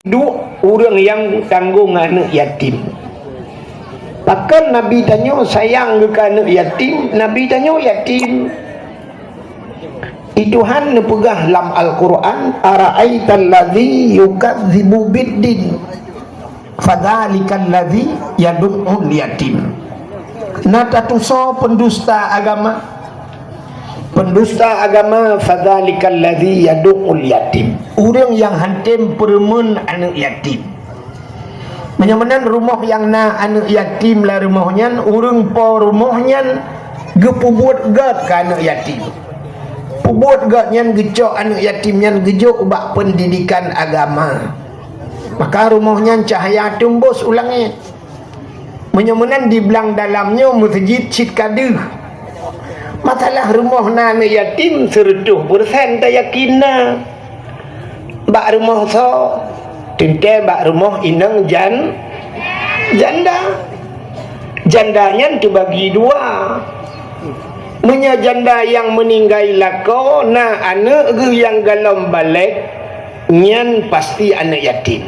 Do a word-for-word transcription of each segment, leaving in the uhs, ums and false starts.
Duek ureuëng nyang tanggong aneuëk yatim. Pakon Nabi tanyoe sayang keu aneuëk yatim? Nabi tanyoe yatim. I Tuhan neupeugah lam Al-Qur'an, "Ara'aital ladzi yukadzibu biddin, fadzalikal ladzi yadu'ul yatim." Na tatusoe pendusta agama. Pendusta agama, fadzalikal ladzi yadu'ul yatim. Ureuëng nyang hántom peureumeun aneuëk yatim. Meunyoe meunan rumoh nyang na aneuëk yatim lam rumoh nyan, ureuëng po rumoh nyan geupeubuet gét keu aneuëk yatim. Peubuet gét nyan geucok aneuëk yatim nyan geujok ubak pendidikan agama. Maka rumoh nyan cahya teumbus u langét. Meunyoe meunan di blang dalam nyoe meuseujid cit ka deuh. Masalah rumoh na aneuëk yatim seureutôh peureusén tayakin na. Bak rumoh soe? Teuntée bak rumoh inong jan-, janda. Janda nyan teubagi dua. Meunyoe janda nyang meuninggai lakoe na aneuëk geuh nyang golom balek, nyan pasti aneuëk yatim.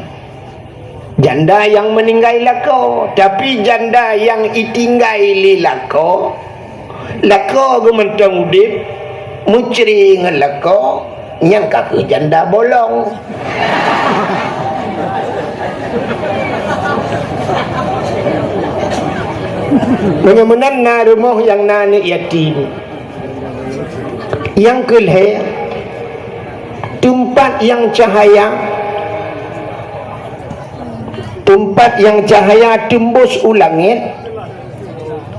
Janda nyang meuninggai lakoe, tapi janda nyang itinggai lé lakoe, lakoe geuh mantong udeb, meucre ngon lakoe, nyan ka kheueh janda bolong. Meunyoe meunan na rumoh nyang na aneuëk yatim. Nyang keu lhée, teumpat nyang cahya, teumpat nyang cahya teumbus u langét,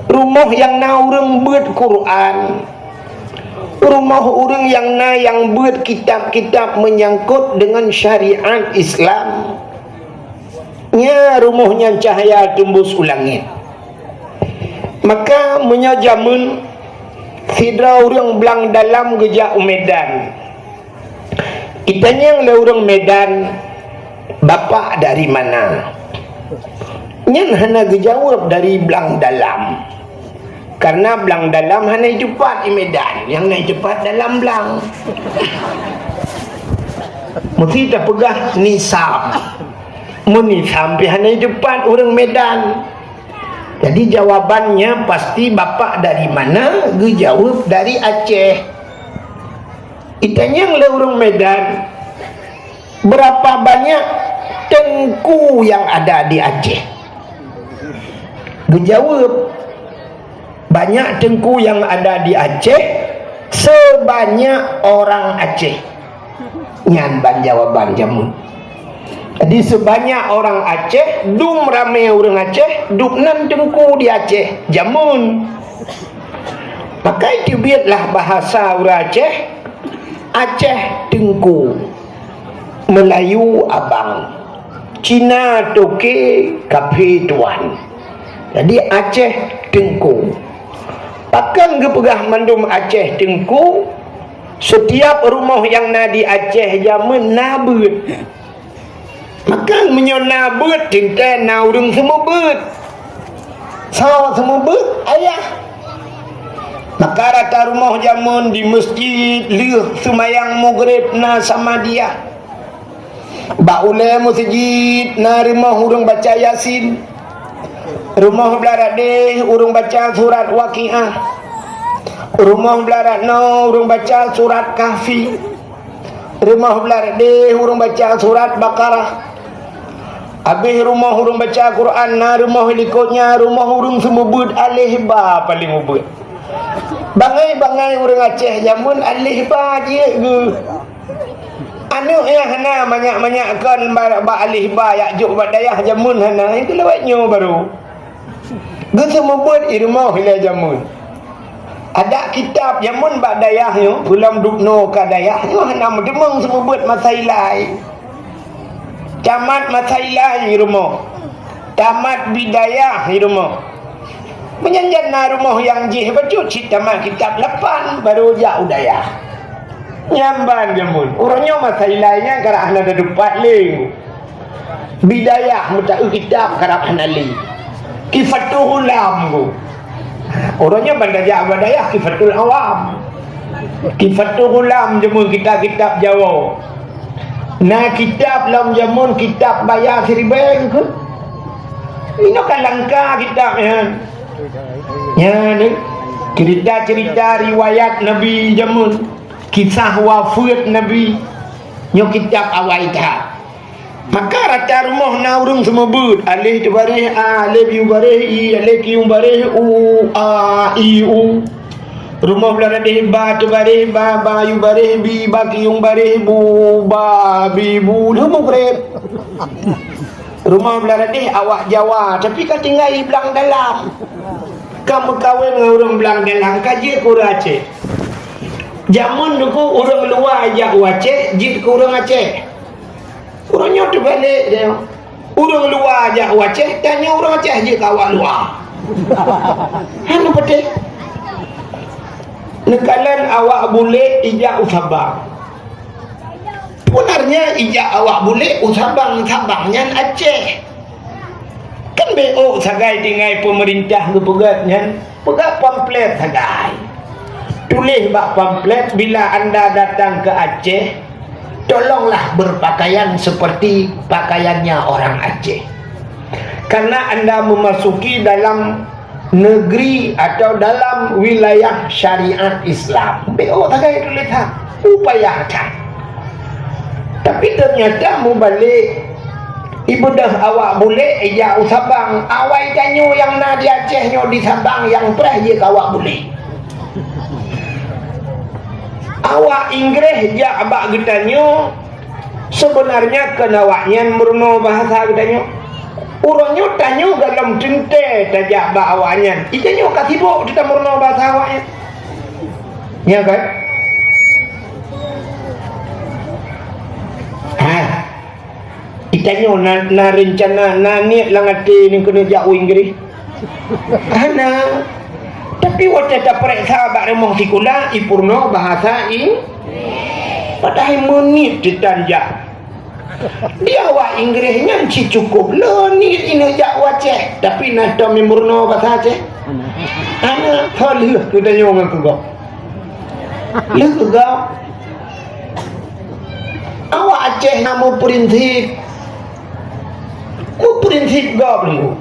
rumoh nyang na ureuëng beuet Quran, rumoh ureuëng nyang na nyang beuet kitab-kitab meunyangkot deungon syariat Islam. Nya rumoh nyan cahya teumbus u langét. Maka meunyoe jameun sidroe ureuëng blang dalam geujak u Medan, itanyong lé ureuëng Medan, "Bapak dari mana?" Nyan hana geujaweueb dari blang dalam. Karena blang dalam hana iteupat i Medan, nyang na iteupat dalam blang. Meusti tapeugah nisam. Meunisam pih hana iteupat ureuëng Medan. Jadi jawabannya pasti bapak dari mana? Geujaweueb dari Aceh. Itanyong lé ureuëng Medan, "Berapa banyak teungku yang ada di Aceh?" Geujaweueb, "Banyak teungku yang ada di Aceh, sebanyak orang Aceh." Nyan ban jawaban jameun. Jadi, sebanyak orang Aceh, dum ramé ureuëng Aceh, dum nan teungku di Aceh jameun. Maka teubiet lah bahasa ureuëng Aceh, Aceh teungku, Melayu abang, Cina toke, kaphé tuan. Jadi, Aceh teungku. Pakon geupeugah mandum Aceh teungku? Setiap rumoh nyang na di Aceh jameun na beuet. Maka meunyoe na beuet, teuntée na ureuëng seumeubeuet. Soe seumeubeuet? Ayah. Maka rata rumoh jameun di meuseujid lheueh seumayang Maghrib na samadiyah. Bak ulée meuseujid na rumoh ureuëng baca Yasin. Rumoh blah radeh ureuëng baca surat Waqiah. Rumoh blah radeh ureuëng baca surat Kahfi. Rumoh blah radeh ureuëng baca surat Baqarah. Habéh rumoh ureuëng baca Quran, na rumoh likotnya rumoh ureuëng seumeubeuet aleh ba paleng ubeuet. Bangai-bangai ureuëng Aceh jameun aleh ba jih geuh. Aneuëk nyang hana manyak-manyak kon ba, ba aleh ba jak jok bak dayah jameun hana, nyang keu lewat nyoe barô. Geuseumeubeuet i rumoh ilée jameun. Adak kitab jameun bak dayah nyoe, peulom dubnoe ka dayah nyoe hana meudeumeung seumeubeuet masa ilai. Tamat masa ilai i rumoh. Tamat bidayah i rumoh. Meunyan jan na rumoh nyang jih bacut cit tamat kitab lapan, barô jak u dayah. Nyan ban jameun. Uroe nyoe masa ilai nyan karab hana tatupat lé. Bidayah meutaeu kitab karab hana lé. Kifatul Ghulam go. Uroe nyoe ban tajak bak dayah Kifatul Awam. Kifatul Ghulam jameun kitab-kitab Jawoe. Na kitab lom jameun, kitab baya siribèe keuh. Inoe ka langka kitab nyan. Nyan, eh, cerita-cerita riwayat Nabi jameun, kisah wafeuet Nabi. Nyoe kitab awai that. Maka rata rumoh na ureueng seumeubeuet, alèh teubaréh a, alèh yue baréh i, alèh kiyue baréh u, a, i, u. Rumoh blah radeh ba teubaréh ba, ba yue baréh bi, ba kiyue baréh bu, ba, bi, bu. Lheueh mugreb. Rumoh blah radeh awak Jawa, tapi ka tinggai blang dalam. Ka meukawen ngon ureueng blang dalam, ka jeuet keu ureueng Aceh. Jameun teungku ureueng luwa jak u Aceh, jeuet keu ureueng Aceh. Ureueng nyoe teubalek dia. Ureueng luwa jak u Aceh, tanyoe ureueng Aceh jeuet keu awak luwa. Hana patéh. Neukalon awak Bulek ijak u Sabang. Sebenarnya ijak awak Bulek u Sabang, Sabang nyan Aceh. Kan B O sagai tinggai pemerintah geupeugah nyan, peugah pamflet sagai. Tuléh bak pamflet, bila anda datang ke Aceh, tolonglah berpakaian seperti pakaiannya orang Aceh. Karena anda memasuki dalam negeri atau dalam wilayah syariat Islam. B O sagai tuléh that. Upaya that. Tapi ternyata mubalek ibeudôh awak Bulek ijak u Sabang. Awai tanyoe nyang na di Aceh nyoe di Sabang nyang preh jeuet keu awak Bulek. Awak Inggréh jak bak geutanyoe, sebenarnya kon awaknyan meurunoe bahasa geutanyoe. Uroe nyoe tanyoe gohlom teuntèe tajak bak awaknyan. Geutanyoe ka sibok teutameurunoe bahasa awaknyan. Nya kan? Ha. Geutanyoe na, na reuncana, na niet lam até nyoe keuneuk jak u Inggréh? Hana. Tapi watèe tapareksa bak rumoh sikula, ipeurunoe bahasa Ing-, padahai meuniet teutan jak. Di awak Inggréh nyan cit cukup le niet ineuk jak u Aceh, tapi na tom meurunoe bahasa Aceh? Hana. Tho lheueh geutanyoe ngon keu gob. Lheueh keu gob. Awak Aceh na meuprinsip. Meuprinsip gob lom.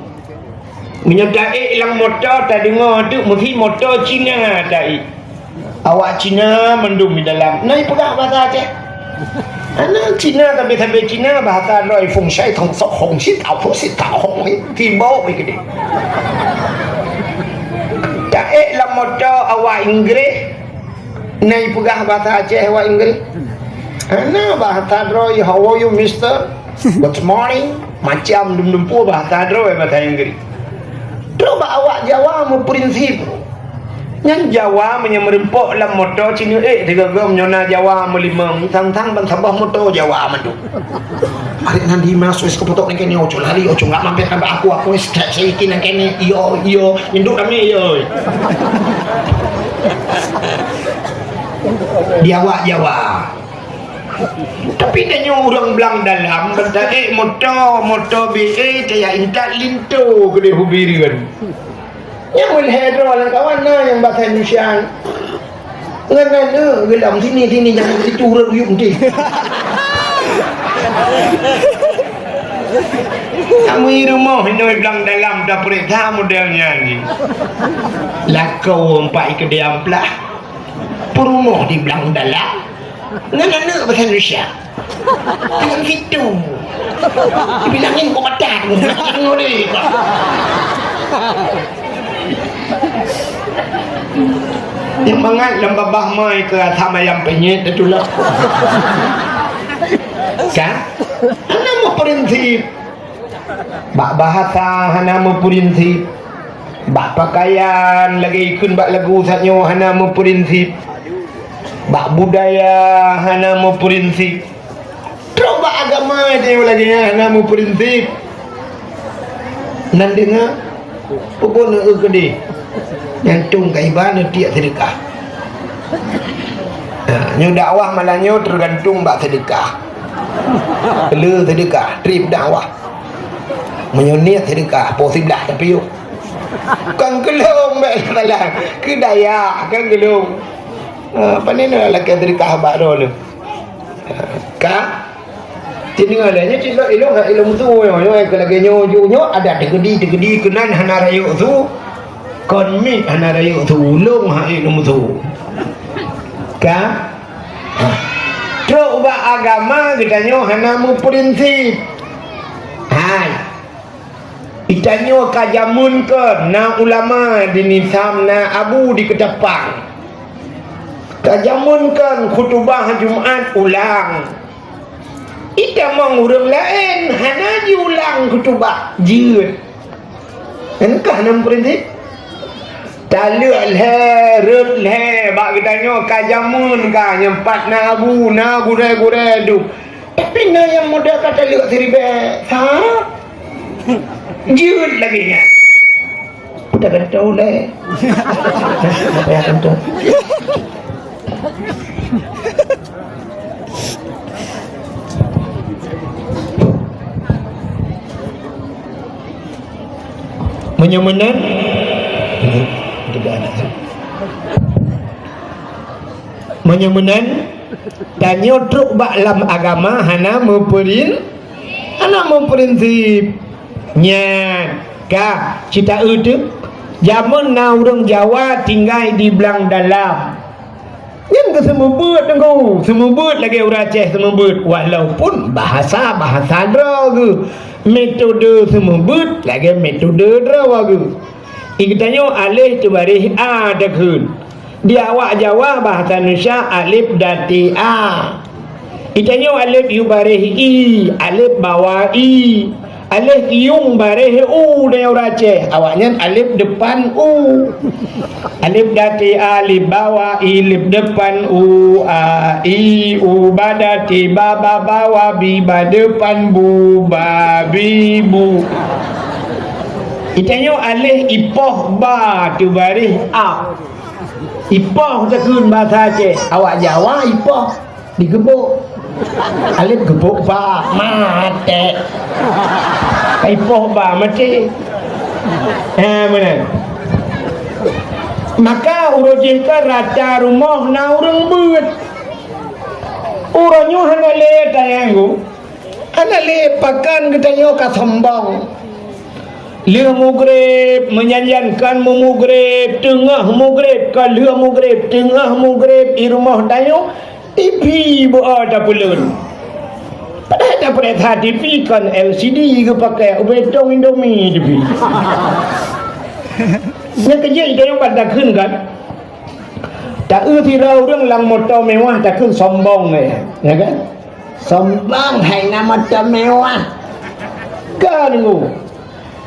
Meunyoe taék lam moto, tadeungoe teuk meusi moto Cina taék. Awak Cina mandum di dalam. Na ipeugah bahasa Aceh? Hana. Cina, sabe-sabe Cina bahasa droe feng shui tong sok hong sit au sit ta hong. Timbok ikeu deh. Taék lam moto awak Inggréh. Na ipeugah bahasa Aceh awak Inggréh? Hana. Bahasa droe, "How are you, mister? Good morning." Macam dum-dum peue bahasa droe bahasa Inggréh. Trok bak awak Jawa meuprinsip. Nyan Jawa meunyoe meureumpok lam moto Cina, eh, tiga gom nyoe na Jawa meulimong, sang-sang ban saboh moto Jawa mandum. Adik nyan di mas wes keuputok nengke nyoe, cok lali, oh, cok ngak mampet nambah aku, aku wes cek seiki nengke ni, iyo, iyo, nyenduk kami, iyo. Di awak Jawa. Tapi tanyoe ureueng blang dalam, beuta, eh, moto, moto B A, kaya intat linto keudeh ubiri kan. Nyang meulhèe droe lam kawan na nyang bahasa Indonesia. Ngon na le geulam sini, sini, jangan situ, ureueng ruyup meuti. Kami rumoh inoi blang dalam tapeuriksa model nyan jih. Lakoe empat ikeu di amplah. Peurumoh di blang dalam. Ngon aneuk bahasa Indonesia. Dalam situ. Dibilangin kok matat, kok matat ngode. Nyan mangat lam babah mai keu asam ayam penyet teutulak. Kan? Hana meuprinsip. Bak bahasa hana meuprinsip. Bak pakaian lagèe ikheun bak lagu saat nyoe hana meuprinsip. Bak budaya hana meuprinsip. Trok bak agama tanyoe lagèe nyan hana meuprinsip. Nan deungoe, peue buet neueu keudeh. Gantung kaiban neutiek seudeukah. Ha, nyoe dakwah malam nyoe teugantung bak seudeukah. Le seudeukah, trép dakwah. Meunyoe niet seudeukah, po siblah tapiôh. Kon keu lôn bèk salah, keu dayah, kon keu lôn. Ha, pane na lakèe seudeukah bak droeneuh. Ka? Seudeungoe lé nyoe cit lôn ilôn hana ilôn su nyoe, nyoe keu lagèe nyoe ju nyoe adat teukeudi-teukeudi keunan hana rayeuk su. Kon miet hana rayeuk su, ulôn hana ilôn su. Ka? Trok ubak agama geutanyoe hana meuprinsip. Hai. Geutanyoe ka jameun kon na ulama di Nisam, na abu di Keutapang. Ka jameun kon khutubah Jumat ulang. Itamong ureueng laén hana jiulang khutubah, jeuet. Nyan kah nan prinsip? Taleuek lhèe, rhot lhèe, bak geutanyoe ka jameun ka, nyan pat na abu, na gurèe-gurèe dum. Tapi na nyang model ka taleuek siribèe, sa jeuet lagèe nyan. Kita kan tahu leh. Apa yang akan tu? Meunyoe meunan, meunyoe meunan, tanyoe trok bak lam agama hana meuperin-, hana meuprinsip. Nyan, ka, cit taeu teuk, jameun na ureueng Jawa tinggai di Blang Dalam. Nyan keuh seumeubeuet teungku, seumeubeuet lagèe ureueng Aceh seumeubeuet, walaupun bahasa-bahasa droe geuh. Metode seumeubeuet lagèe metode droe geuh. Di geutanyoe aleh teubaréh a takheun. Di awak Jawa bahasa Indonesia alef dati a. Di tanyoe alef yue baréh i, alef bawa i. Alef yung baréh u, di ureueng Aceh, awaknyan alef depan u. Alef dati a, alef bawa i, alef depan u, a, i, u, ba dati ba, ba bawa bi, ba depan bu, ba bi bu. Di tanyoe alef ipoh ba teubaréh a. Ipoh takheun bahasa Aceh, awak Jawa ipoh digeubok. Alef geubok ba, maté. Ipoh ba maté. Ha, meunan. Maka uroe jih ka rata rumoh na ureueng beuet. Uroe nyoe hana lé tayang. Hana lé pakan geutanyoe ka sombong. Lheueh mugreb, meunyan-nyan kon meumugreb, teungoh mugreb, kon lheueh mugreb, teungoh mugreb, di rumoh tanyoe, T V beu-o tapeulon. Padahai tapeuriksa T V kon L C D geupakai, ubé tong Indomie T V. Nyang keujeuet tanyoe ban takheun kan? Taeu sidroe ureueng lam moto mewah takheun sombong, ya kan? Sombong hai na moto mewah. Ka deungoe.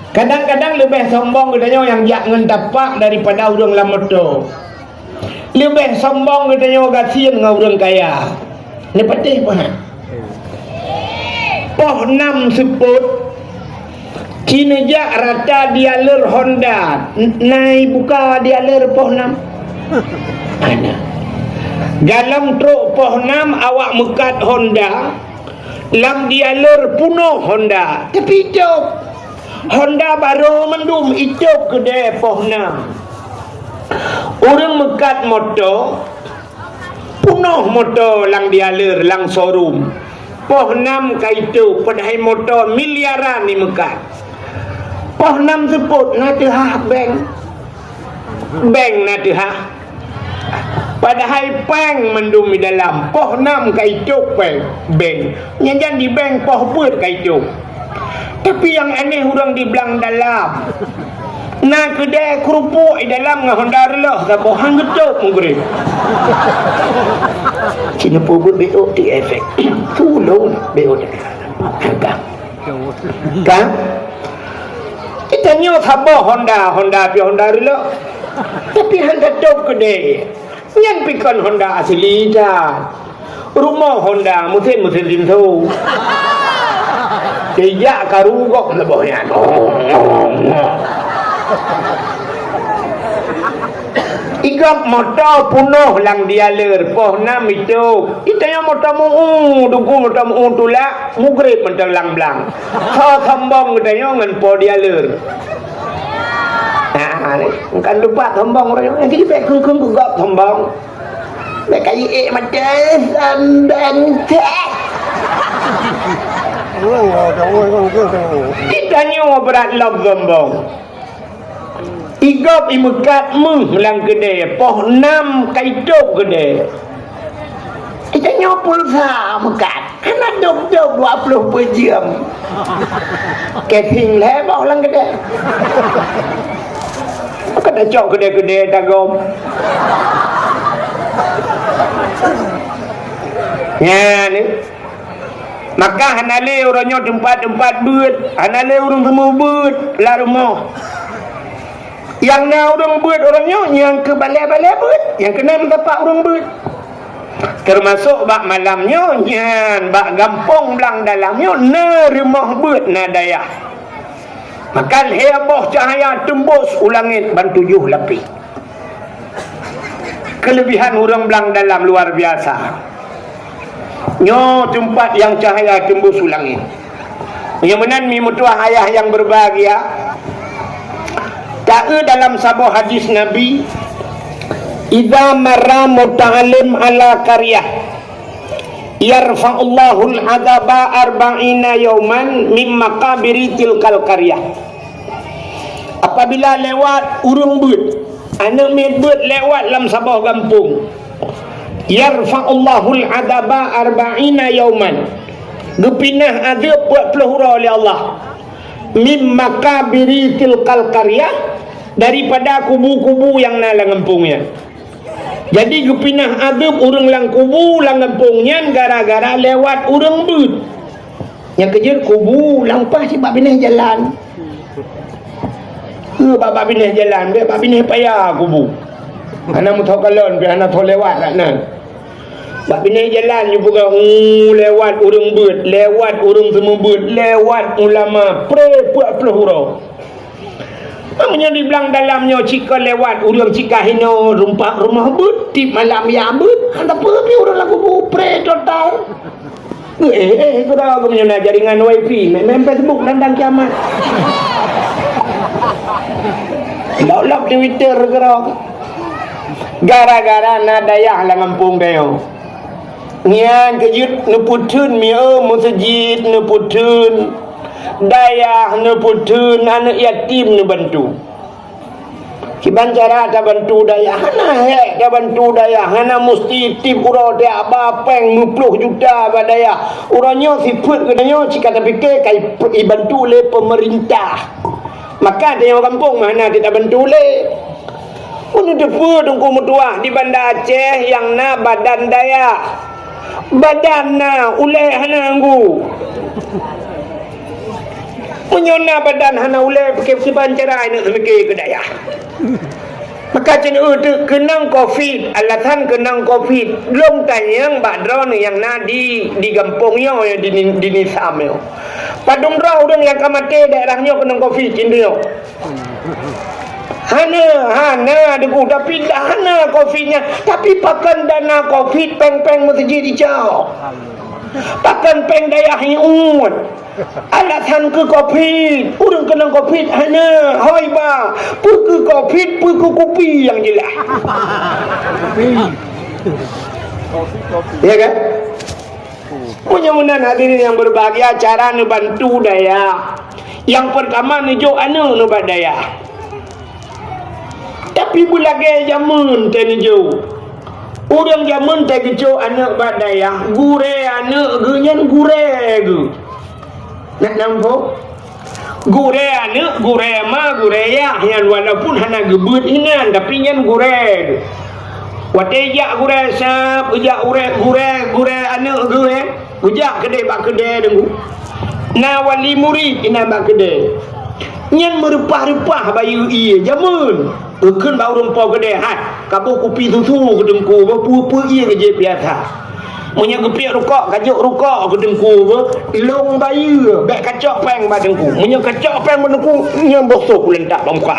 Kadang-kadang leubeh sombong geutanyoe nyang jak ngon tapak daripada ureueng lam moto. Leubeh sombong geutanyoe gasien ngon ureueng kaya. Neupatéh peuhan. Poh nam seupôt, ci neujak rata dealer Honda, n-, na ibuka dealer poh nam. Hana. Galom trok poh nam awak meukat Honda, lam dealer punoh Honda. Tapi itôb. Honda barô mandum, itôb keudè poh nam. Ureueng meukat moto, punoh moto lam dealer, lam showroom. Poh nam ka itôb, padahai moto miliaran jimeukat. Poh nam seupôt na teuhah bank. Bank na teuhah. Padahai péng mandum di dalam. Poh nam ka itôb péng, bank. Nyan jan di bank poh peuet ka itôb. Tapi nyang aneh ureueng di Blang Dalam. Na keudè keurupuk di dalam ngon Honda reuloh saboh han geutôb mugreb. Cit neupeubuet B O T efek. Tulông B O T. Harga. Kan? Geutanyoe saboh Honda, Honda pih Honda reuloh. Tapi han tatôb keudè. Nyan pih kon Honda asli that. Rumoh Honda, meusén-meusén Tinso. Tijak karu gob leuboh nyan. Igop moto punoh lam dealer, poh nam itôb. Geutanyoe moto meu-u, duku moto meu-u tulak, mugreb mantong lam blang. Ho sombong geutanyoe ngon po dealer. Ha, ni, bukan lupa sombong ureueng nyoe. Jadi bèk kheun-kheun geugob sombong. Bèk kayèe mata sombong. Ditanyoe brat lom sombong. Igop imeukat meuh lam keudè, poh nam ka itôb keudè. Itanyoe pulsa meukat, hana dôb-dôb dua ploh peuet jeuem. Casing lhèe boh lam keudè. Maka tacok keudè-keudè tagom. Nyan, eh. Maka hana lé uroe nyoe teumpat-teumpat beuet, hana lé ureueng teumubeuet lam rumoh. Nyang na ureueng beuet uroe nyoe nyang keu balèe-balèe beuet, nyang keunan tapak ureueng beuet. Teumasok bak malam nyoe nyan bak gampông Blang Dalam nyoe na rumoh beuet, na dayah. Maka lhèe boh cahya teumbôs u langét ban tujoh lapéh. Keulebihan ureueng Blang Dalam luar biasa. Nyoe teumpat nyang cahya teumbôs u langét. Nyang meunan mi meutuah ayah nyang berbahagia, taeu dalam saboh hadis Nabi, "Idza marra muta'allim ala qaryah, yarfa'ullahul adzaba arba'ina yauman mim maqabiri tilkal qaryah." Apabila lewat ureueng beuet, aneuk miet beuet lewat lam saboh gampông, yarfa'ullahul adzaba arba'ina yauman, geupinah adeueb peuet ploh uroe lé Allah, mim maqabiri tilkal qaryah, daripada kubu-kubu nyang na lam gampông nyan. Jadi geupinah adeueb ureueng lam kubu lam gampông nyan gara-gara lewat ureueng beuet. Nyang keujeuet kubu lam paih cit bak binéh jalan. Keu bak, bak binéh jalan, bèk bak binéh paya kubu. Hana meutoh kalon, bèk hana toh lewat lat nan. Bak binéh jalan nyoe peugah, "Uh, lewat ureueng beuet, lewat ureueng seumeubeuet, lewat ulama, pré peuet ploh uroe." Meunyoe di Blang Dalam nyoe cit ka lewat ureueng cit ka hinoe rumpah rumoh beuet, tiep malam ya beuet, hana peue pih ureueng lam kubu, pré total. Eh, eh, keudroe geumeunyoe na jaringan wifi, meu'en Facebook nandang kiamat. Lop-lop Twitter keudroe. Gara-gara na dayah lam gampông tanyoe. Nyan keujeuet neupeutheun mieu meuseujid neupeutheun, dayah neupeutheun, aneuk yatim neubantu. Kiban cara tabantu dayah, hana hék tabantu dayah, hana musti tiep uroe tajak ba péng meuploh juta bak dayah. Uroe nyoe sifeuet geutanyoe cit ka tapike ka i-, ibantu lé peumeurintah. Maka tanyoe gampông meuhana tabantu lé. Meunyoe teupeu Teungku meutuah di Banda Aceh nyang na badan dayah. Badan na, ulèe hana nanggu. Meunyoe na badan hana ulèe, pike kiban cara neuk seumike keu dayah. Maka cen eu teuk keunong covid, alasan keunong covid. Lôn tanyong bak droeneuh nyang na di, di gampông nyoe, di, di Nisam nyoe. Padum droe ureueng nyang ka maté daerah nyoe keunong covid, cen nyoe. Hana, hana, Teungku, tapi dah hana covid nyan. Tapi pakon dana covid péng-péng meuseujid icok? Pakon péng dayah nyoe? Alasan keu covid, ureueng keunong covid hana, hôi ba, peu keu covid, peu keu kupi nyang jeulaih. Ya kan? Meunyoe meunan hadirin nyang berbahagia, cara neubantu dayah. Nyang peurtama neujok aneuk nibak dayah. Tapi beulagèe jameun teuh neujok. Ureueng jameun teuh geucok aneuk bak dayah, gurèe aneuk geuh nyan gurèe geuh. Neuk nampak? Gurèe aneuk, gurèe ma, gurèe yah nyan walaupun hana geubeuet inan, tapi nyan gurèe geuh. Watèe jak gurèe sab, jak gurèe, gurèe, gurèe aneuk geuh, eh. Kujak keudè bak keudè Teungku. Na wali murit inan bak keudè. Nyan meureupah-reupah bayeue ié jameun. Geukheun bak ureueng po keudè, "Hai, kaboh kupi susu keu Teungku, beuh peue-peue ié keu jép biasa. Meunyoe geupiep rukok, kajok rukok keu Teungku, beuh lông bayeue, bèk kacok péng bak Teungku. Meunyoe kacok péng bak Teungku, nyan boh sôh kuleuntak bak muka."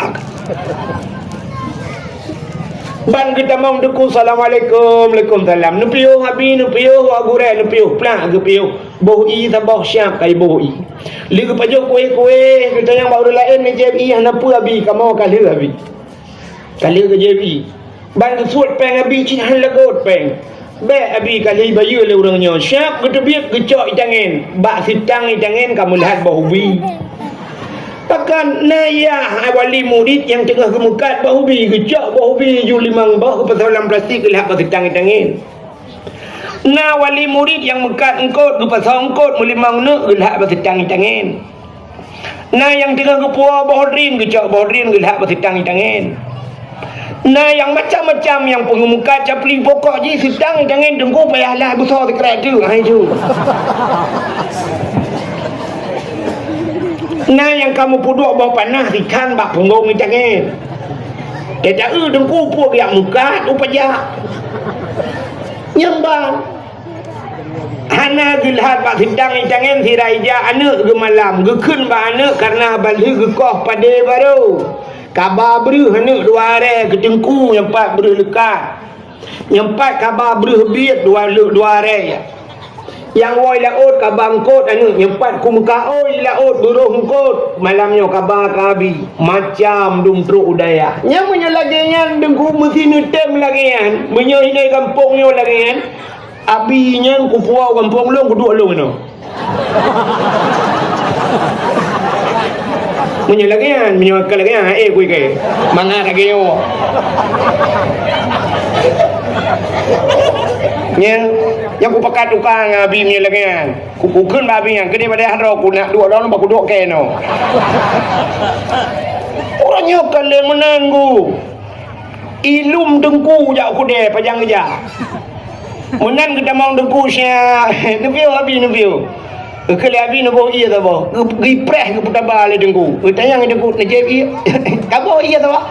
Ban geutamong Teungku, "Assalamualaikum, waalaikumsalam." Neupiôh abi, neupiôh, wak gurèe neupiôh, plak geupiôh. Boh ié saboh siab ka iboh ié. Lheueh geupajôh kuéh-kuéh, geutanyong bak ureueng laén, "Neujép ié?" "Hana peue abi, kamoe ka lheueh abi." Ka lheueh geujép ié. Ban geusuet péng abi cit hana lagôt péng. Bèk abi ka lheueh bayeue lé ureueng nyoe, siap geuteubiet geucok itangen, bak sitang itangen ka meulhat boh ubi. Pakon na yah wali murit nyang teungoh geumeukat boh ubi, geucok boh ubi ju limong boh geupasoe lam plastik geulhat bak sitang itangen. Na wali murit nyang meukat eungkôt geupasoe eungkôt meulimong neuk geulhat bak sitang itangen. Na nyang teungoh geupuwoe boh drien, geucok boh drien geulhat bak sitang itangen. Na nyang macam-macam nyang peungeumukat capli, pokok jih sitang itangen teungku payah lah beusoe sikrat teuk, hai tu. Na nyang ka meupeuduek boh panah sikhan bak punggong itangen. Teuta eu teungku peue geujak meukat u pajak. Nyang ban. Hana geulhat bak sitang itangen sira ija aneuk geumalam, geukheun bak aneuk kareuna ban lheueh geukoh padé barô. Kaba breuh aneuk dua aré keu teungku nyang pat breuh leukat. Nyang pat kaba breuh biet dua leu-, dua aré. Nyang woe laôt kaba eungkôt aneuk nyang pat kumeukaôi laôt beurôh eungkôt. Malam nyoe kaba ka abi, macam dum trok u dayah. Nyang meunyoe lagèe nyan teungku meusti neutem lagèe nyan, meunyoe inai gampông nyoe lagèe nyan, Abi nyan kupuwoe gampông lôn kuduek lôn inoe. Meunyoe lagèe nyan, meunyoe ka lagèe nyan, eh, kui ke. Mangat lagèe nyoe. Nyan, nyang kupakat tuka ngon abi meunyoe lagèe nyan. Ku, kukheun bak abi nyan, keudeh padahai droe ku nak duek lôn, bah kuduek keu inoe. Ureueng nyoe ka lé meunan gu. Ilum teungku jak u keudè pajan geujak. Meunan geutamong teungku sia, neupiôh abi neupiôh. Keu lé abi neuboh ié saboh. Geu-, geupreh geupeutaba lé teungku. Geutanyong teungku, "Neujép ié?" "Kaboh ié saboh."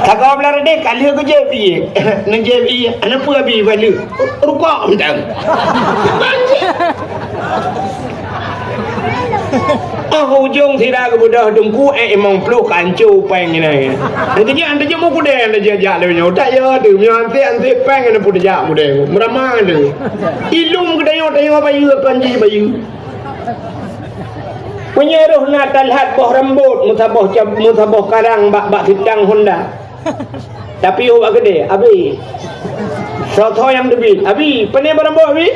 Sagoe blah reudeh ka lheueh geujép ié. "Neujép ié." "Ana peue abi baleuek?" "Rukok mantong." Óh ujong sira geubeudôh teungku, eh, limong ploh ka ancô péng nyan. Teujak, teujak mu keudè, teujak jak lé nyoe. Tak yo tu, nyoe ansé, ansé péng nyan pun teujak keudè. Meurama tu. Ilum geutanyoe, tanyoe bayeue, kon jih bayeue. Meunyoe roh na talhat boh rambôt, meusaboh cab-, meusaboh karang bak, bak sitang honda. Tapi ubak keudè, "Abi, soe-soe nyang teubiet?" "Abi, pane barang boh, Abi?"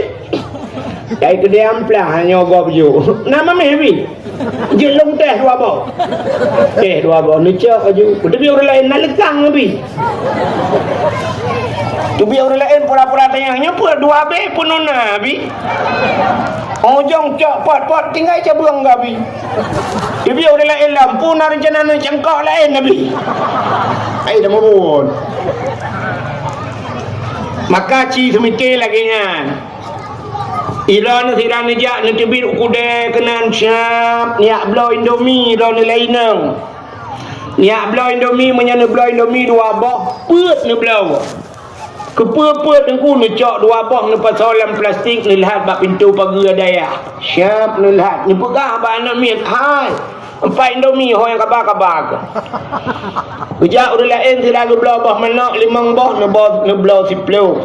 "Dari keudè amplah, nyoe gob ju." "Na mamèh, Abi?" "Jeuet lôn teh dua boh." Teh dua boh, neucok laju. Teubiet ureueng laén, "Na leukang, Abi?" Teubiet ureueng laén pura-pura tanyong, "Nyoe peue dua bèe peunoh na, Abi?" Óh ujong cok pot-pot, tinggai cabeueng keu Abi. Teubiet ureueng laén lampu na reuncana neucangkok laén Nabi. Ai dah meubuet. Maka ci seumike lagèe nyan. Droeneuh sira neujak neuteubiet u keudè keunan siab, neujak bloe Indomie droeneuh lé inong. Neujak bloe Indomie, meunyoe neubloe Indomie dua boh, peuet neubloe. Keupeue-peue teungku neucok dua boh neupasoe lam plastik neulhat bak pintoe pageue dayah. Siab neulhat, neupeugah bak aneuk miet, "Hai, empat Indomie ho nyang kaba-kaba keuh." Geujak ureueng laén sira geubloe boh manok limong boh, neuboh, neubloe siplôh.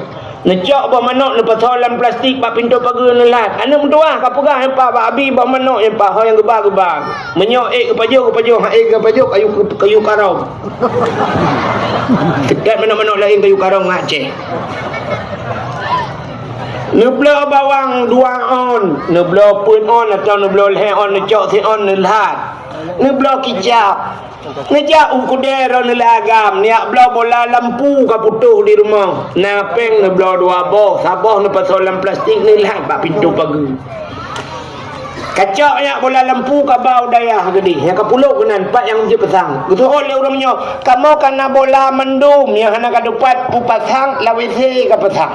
Neucok boh manok neupasoe lam plastik bak pintoe pageue neulhat. Aneuk meutuwah ka peugah nyang pat bak abi boh manok nyang pat ho nyang geuba-geuba. Meunyoe ék geupajoh, geupajoh, han ék geupajoh kayu, kayu karong. Teuka manok-manok laén kayu karong ngon Aceh. Neubloe bawang dua on, neubloe peuet on, atau neubloe lhèe on, neucok si on, neulhat. Neubloe kicap. Neujak u keudè droeneuh lé agam, neujak bloe bola lampu ka putôh di rumoh. Na péng neubloe dua boh, saboh neupasoe lam plastik neulhat bak pintoe pageue. Kacok nyak bola lampu ka ba u dayah geudeh, nyang ka pulôk keunan pat nyang jeuet peusang. Geuseuôt lé ureueng nyoe, "Kamoe ka na bola mandum nyang hana ka teupat peupasang, lam WC ka pasang.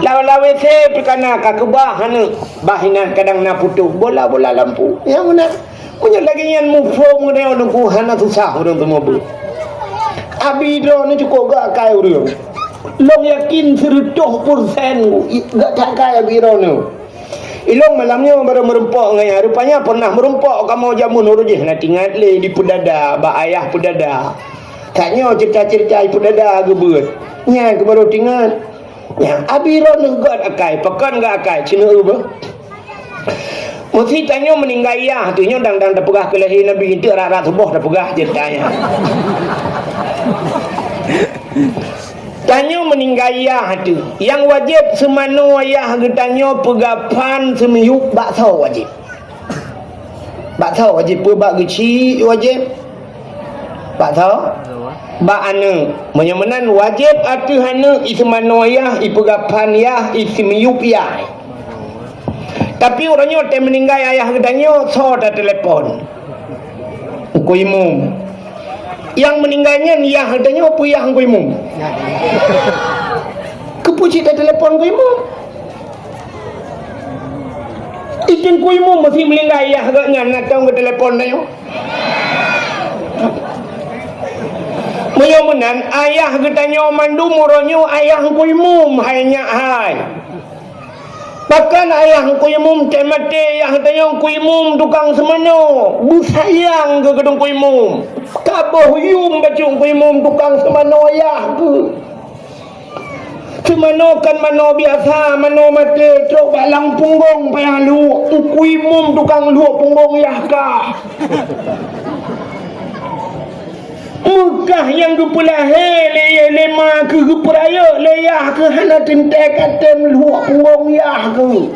Lam, lam WC pih ka na, ka keubah aneuk, bah inan kadang na putôh bola-bola lampu." Nyang meunan, meunyoe lagèe nyan muphom ngon Teungku hana susah ureueng teumeubeuet. Abi droeneuh cukôp geuakai ureueng. Lôn yakin sireutoh peusen geuakai abi droeneuh. Ilôn malam nyoe barô meurumpok ngon nyan. Rupanya pernah meurumpok kamoe jameun uroe jih na teuingat lé di Peudada, bak ayah Peudada. Tanyoe ceurita-ceurita di Peudada geubeuet. Nyan keuh barô teuingat. Nyan, abi droeneuh geuakai, pakon geuakai, ceuneuh beuh. Meuseuti tanyoe meuninggai yah, tanyoe dang-dang tapeugah keu lahé Nabi, eunteuk rot-rot suboh tapeugah ceurita nyan. Tanyoe meuninggai yah teuh. Nyang wajéb seumanoe yah geutanyoe peugah phan seumiyueb bak soe wajéb? Bak soe wajéb? Peue bak geuchik wajéb? Bak soe? Bak aneuëk. Meunyoe meunan wajéb ateueh aneuëk iseumanoe yah, ipeugah phan yah, iseumiyueb yah. Tapi uroe nyoe teuh meuninggai ayah geutanyoe, soe tatelepon? Teungku Imum. Nyang meuninggai nyan yah geutanyoe peue yah Teungku Imum? Keupeue cit tatelepon Teungku Imum? Teungku Imum meusi meuninggai yah geuh nyan na tong geutelepon tanyoe. Meunyoe meunan, ayah geutanyoe mandum uroe nyoe ayah Teungku Imum hai nyak hai. Pakon ayah Teungku Imum teuh maté, ayah tanyoe Teungku Imum tukang seumanoe, beusayang keu Teungku Imum. Ka boh yum bacut Teungku Imum tukang seumanoe ayah keu. Seumanoe kon manoe biasa, manoe maté trok bak lam punggong payah luek, Teungku Imum tukang luek punggong yah kah. Meukah nyang geupeulahé lé, lé ma keuh geupeurayeuk lé yah keuh hana teuntée ka tem luek punggong yah keuh.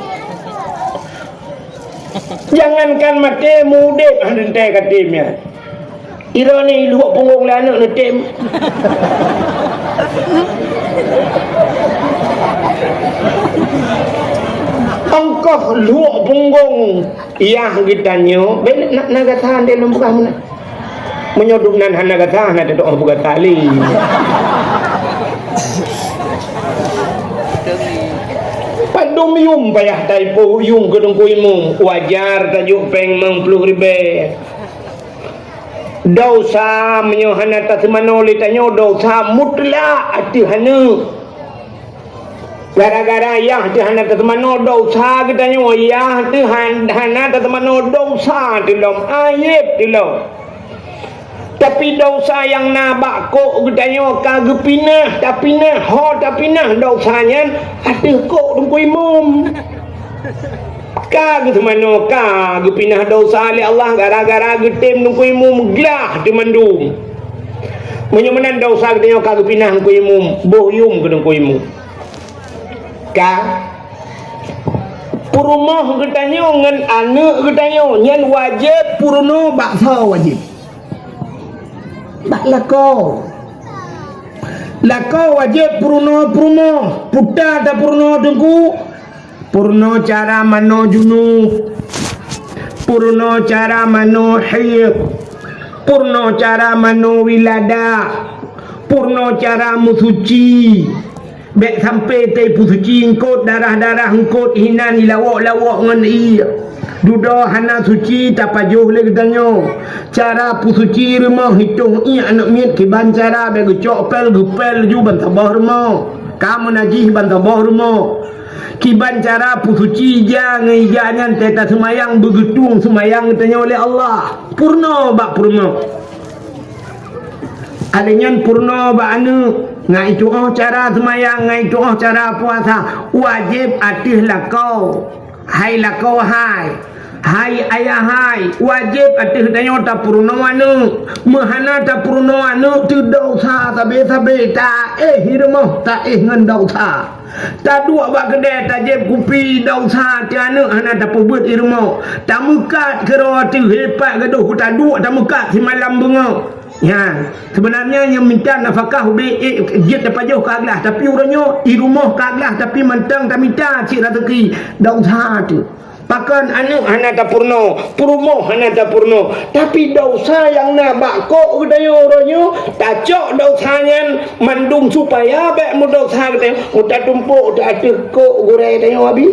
Jangankan maté, meu-udeb hana teuntée ka tem nyan. Droeneuh luek punggong lé aneuëk neutem. Ongkoh luek punggong yah geutanyoe, bèk na, na gata andai lôn peugah meunan. Meunyoe dum nan hana gata, hana teudoh bugata lé. Padum yum payah taipoh yum keu Teungku Imum, wajar tajok péng limong ploh ribèe. Desya meunyoe hana taseumanoe lé tanyoe, desya mutlak ateueh aneuëk. Gara-gara yah teuh hana taseumanoe desya geutanyoe, yah teuh han-, hana taseumanoe desya teuh lom, aéb teuh lom. Tapi desya nyang na bak kok geutanyoe ka geupinah, tapinah, ho tapinah desya nyan ateueh kok Teungku Imum. Ka geuseumanoe, ka geupinah desya lé Allah gara-gara geutem Teungku Imum glah teuh mandum. Meunyoe meunan desya geutanyoe ka geupinah Teungku Imum, boh yum keu Teungku Imum. Ka peurumoh geutanyoe ngon aneuëk geutanyoe nyan wajéb peurunoe bak soe wajéb? Bak lakoe. Lakoe wajéb peurunoe peurumoh. Peue tapeurunoe Teungku? Peurunoe cara manoe junub. Peurunoe cara manoe haid. Peurunoe cara manoe wiladah. Peurunoe cara meusuci. Bèk sampoe teupeusuci eungkôt, darah-darah eungkôt hinan ilawok-lawok ngon ié. Dudoe hana suci tapajoh lé geutanyoe. Cara peusuci rumoh, hitông ié aneuëk miet kiban cara, bèk geucok pél, geupél laju ban saboh rumoh. Ka meunajih ban saboh rumoh. Kiban cara peusuci ija ngon ija nyan teuh taseumayang, beugeutueng seumayang geutanyoe lé Allah. Peurunoe bak peurumoh. Alèh nyan peurunoe bak aneuëk, ngai tuoh cara seumayang, ngai tuoh cara puasa, wajéb ateueh lakoe. Hai lakoe hai, hai ayah hai, wajéb ateueh tanyoe tapeurunoe aneuëk. Meuhana tapeurunoe aneuëk teuh desya sabe-sabe, taéh i rumoh, taéh ngon desya. Taduek bak keudè tajép kupi, desya teuh aneuëk hana tapeubeuet i rumoh. Tameukat keudroe teuh, hé pat gadôh taduek tameukat simalam beungoh. Nyan, seubeunarnya nyang mita nafakah ubé, eh, jeuet tapajoh ka glah, tapi uroe nyoe i rumoh ka glah, tapi mantong tamita cit raseuki, desya teuh. Pakon aneuëk hana tapeurunoe, peurumoh hana tapeurunoe, tapi desya nyang na bak kok geutanyoe uroe nyoe, tacok desya nyan mandum supaya bèk meudesya geutanyoe, meutatumpôk ateueh kok gurèe tanyoe abi.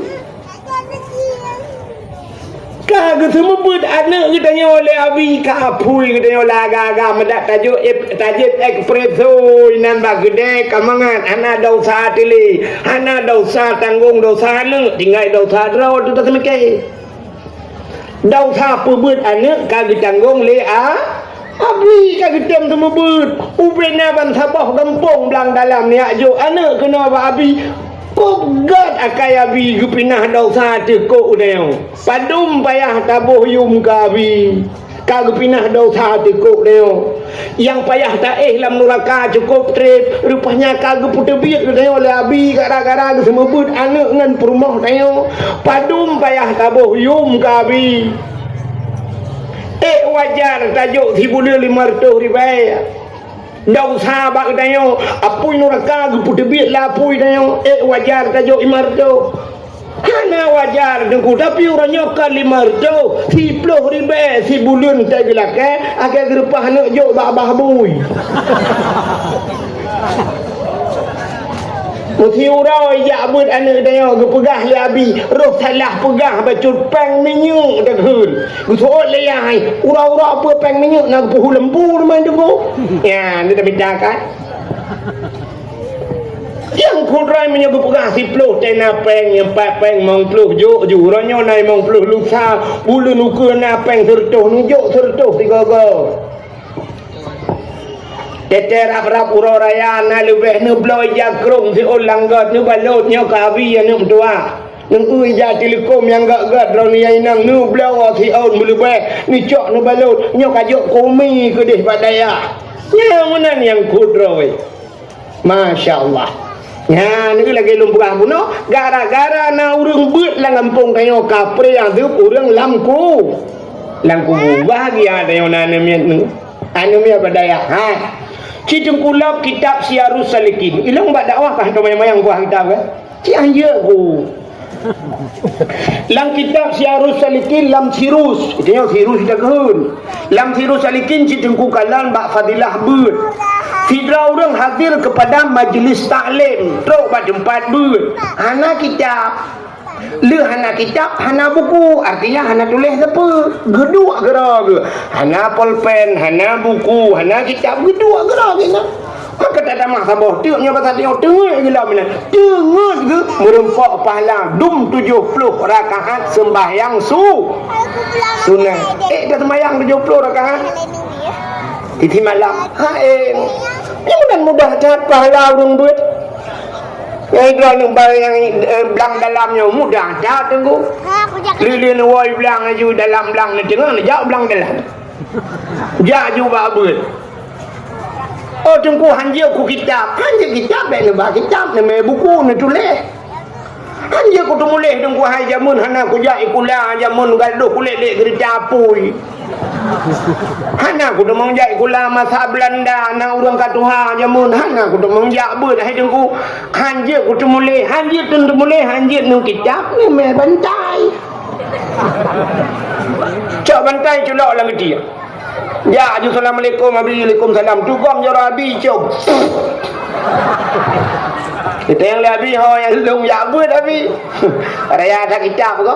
Ka geuseumeubeuet aneuëk geutanyoe lé abi, ka apui geutanyoe lé agak-agak meudat tajok ep-, tajép espresso inan bak keudè ka mangat, hana desya teuh lé, hana desya tanggong desya aneuëk, tinggai desya droe teuh taseumiké. Desya peubeuet aneuëk ka geutanggong lé a-, abi ka geutem seumeubeuet. Ubé na ban saboh gampông blang dalam neujak jok aneuëk keunoe bak abi. Kok gét akai abi geupinah desya teuh kok uneue. Padum payah taboh yum keu abi. Ka geupinah desya tikôk tanyoe. Nyang payah taéh lam nuraka cukôp treb, rupanya ka geupeuteubiet geutanyoe lé Abi gara-gara geuseumeubeuet aneuëk ngon peurumoh tanyoe. Padum payah taboh yum keu Abi. Ék wajar tajok sibuleuen limong reutôh ribèe. Desya bak geutanyoe, apui nuraka geupeuteubiet lé apui tanyoe, ék wajar tajok limong reutôh. Hana wajar Teungku, tapi uroe nyoe ka limong reutôh, siplôh ribèe sibuleuen teugeulakèe, akhé geureupah aneuëk jok bak babah bui. Meusiuroe jak beuet aneuëk tanyoe geupeugah lé Abi, roh salah peugah bacut péng minyeuk teugeun. Geuseuôt lé yah hai, uroe-uroe peue péng minyeuk na geupeuhu lempu teuma Teungku. Nyan, dia dah minta kan. Nyang kudroe meunyoe geupeugah siplôh tena péng, nyang pat péng limong plôh jok ju. Uroe nyoe na limong plôh lusa, buleuen ukeue na péng sireutôh neujok sireutôh sigoe-goe. Teuntèe rab-rab uroe raya na leubeh neubloe ija krông siôn lam gèt neubalot nyoe keu Abi aneuëk meutuwah. Neueu ija teuleukom nyang gèt-gèt droeneuh nyang inong neubloe siôn meuleubeh neucok neubalot nyoe ka jok kumi keudeh bak dayah. Nyan meunan nyang kudroe. Masya Allah. Nyan lagèe lôn peugah bunoe, gara-gara na ureuëng beuet lam gampông tanyoe kapreh nyang deup ureuëng lam ku. Lam kubu bahagia tanyoe na aneuk miet nyoe. Aneuk miet bak dayah. Ha. Ci Teungku lom kitab Siyarus Salikin. Ilong bak dakwah ka hantom mayang-mayang buah kitab kan? Ci anjeuk ku. Lam kitab Siyarus Salikin lam Sirus, itu nyoe Sirus ita keuheun. Lam Sirus Salikin ci Teungku kalon bak fadilah beuet. Sidroe ureuëng hadir kepada majlis taklim, trok bak teumpat beuet. Hana kitab. Lheueh hana kitab, hana buku, artinya hana tuléh sapeue. Geuduek keudroe geuh. Hana polpen, hana buku, hana kitab, geuduek keudroe geuh. Maka tatamah saboh teuk nyoe basa tanyoe teungeut geuh lom inan. Teungeut geuh meureumpok pahala dum tujoh ploh rakaat seumbahyang su-, sunat. Eh, dah seumbahyang tujoh ploh rakaat? Titi malam. Ha, eh. Nyoe mudah-mudah that pahala ureuëng beuet. Nyang droeneuh bak nyang, eh, blang dalam nyoe mudah that Teungku. Lé-lé neuwoe blang aju dalam blang neuteungoh, neujak blang dalam. Jak ju bak beuet. Oh Teungku, hanjeuet ku kitab. Hanjeuet kitab, bèk neuba kitab, neumè buku, neutuléh. Hanjeuet ku teumuléh Teungku hai, jameun hana kujak sikula, jameun gadôh kulét lé geurita apui. Hana kuteumong jak sikula masa Beulanda, na ureuëng ka tuha jameun, hana kuteumong jak beuet hai Teungku. Hanjeuet kuteumuléh, hanjeuet teumuléh, hanjeuet ngon kitab, neumè bantai. Cok bantai culok lam geutie. Jak ju, "Assalamualaikum Abi." "Waalaikumsalam." Tugom jaroe Abi, cok. Geutanyong lé Abi, "Ho nyang lôn jak beuet Abi?" "Raya that kitab ko."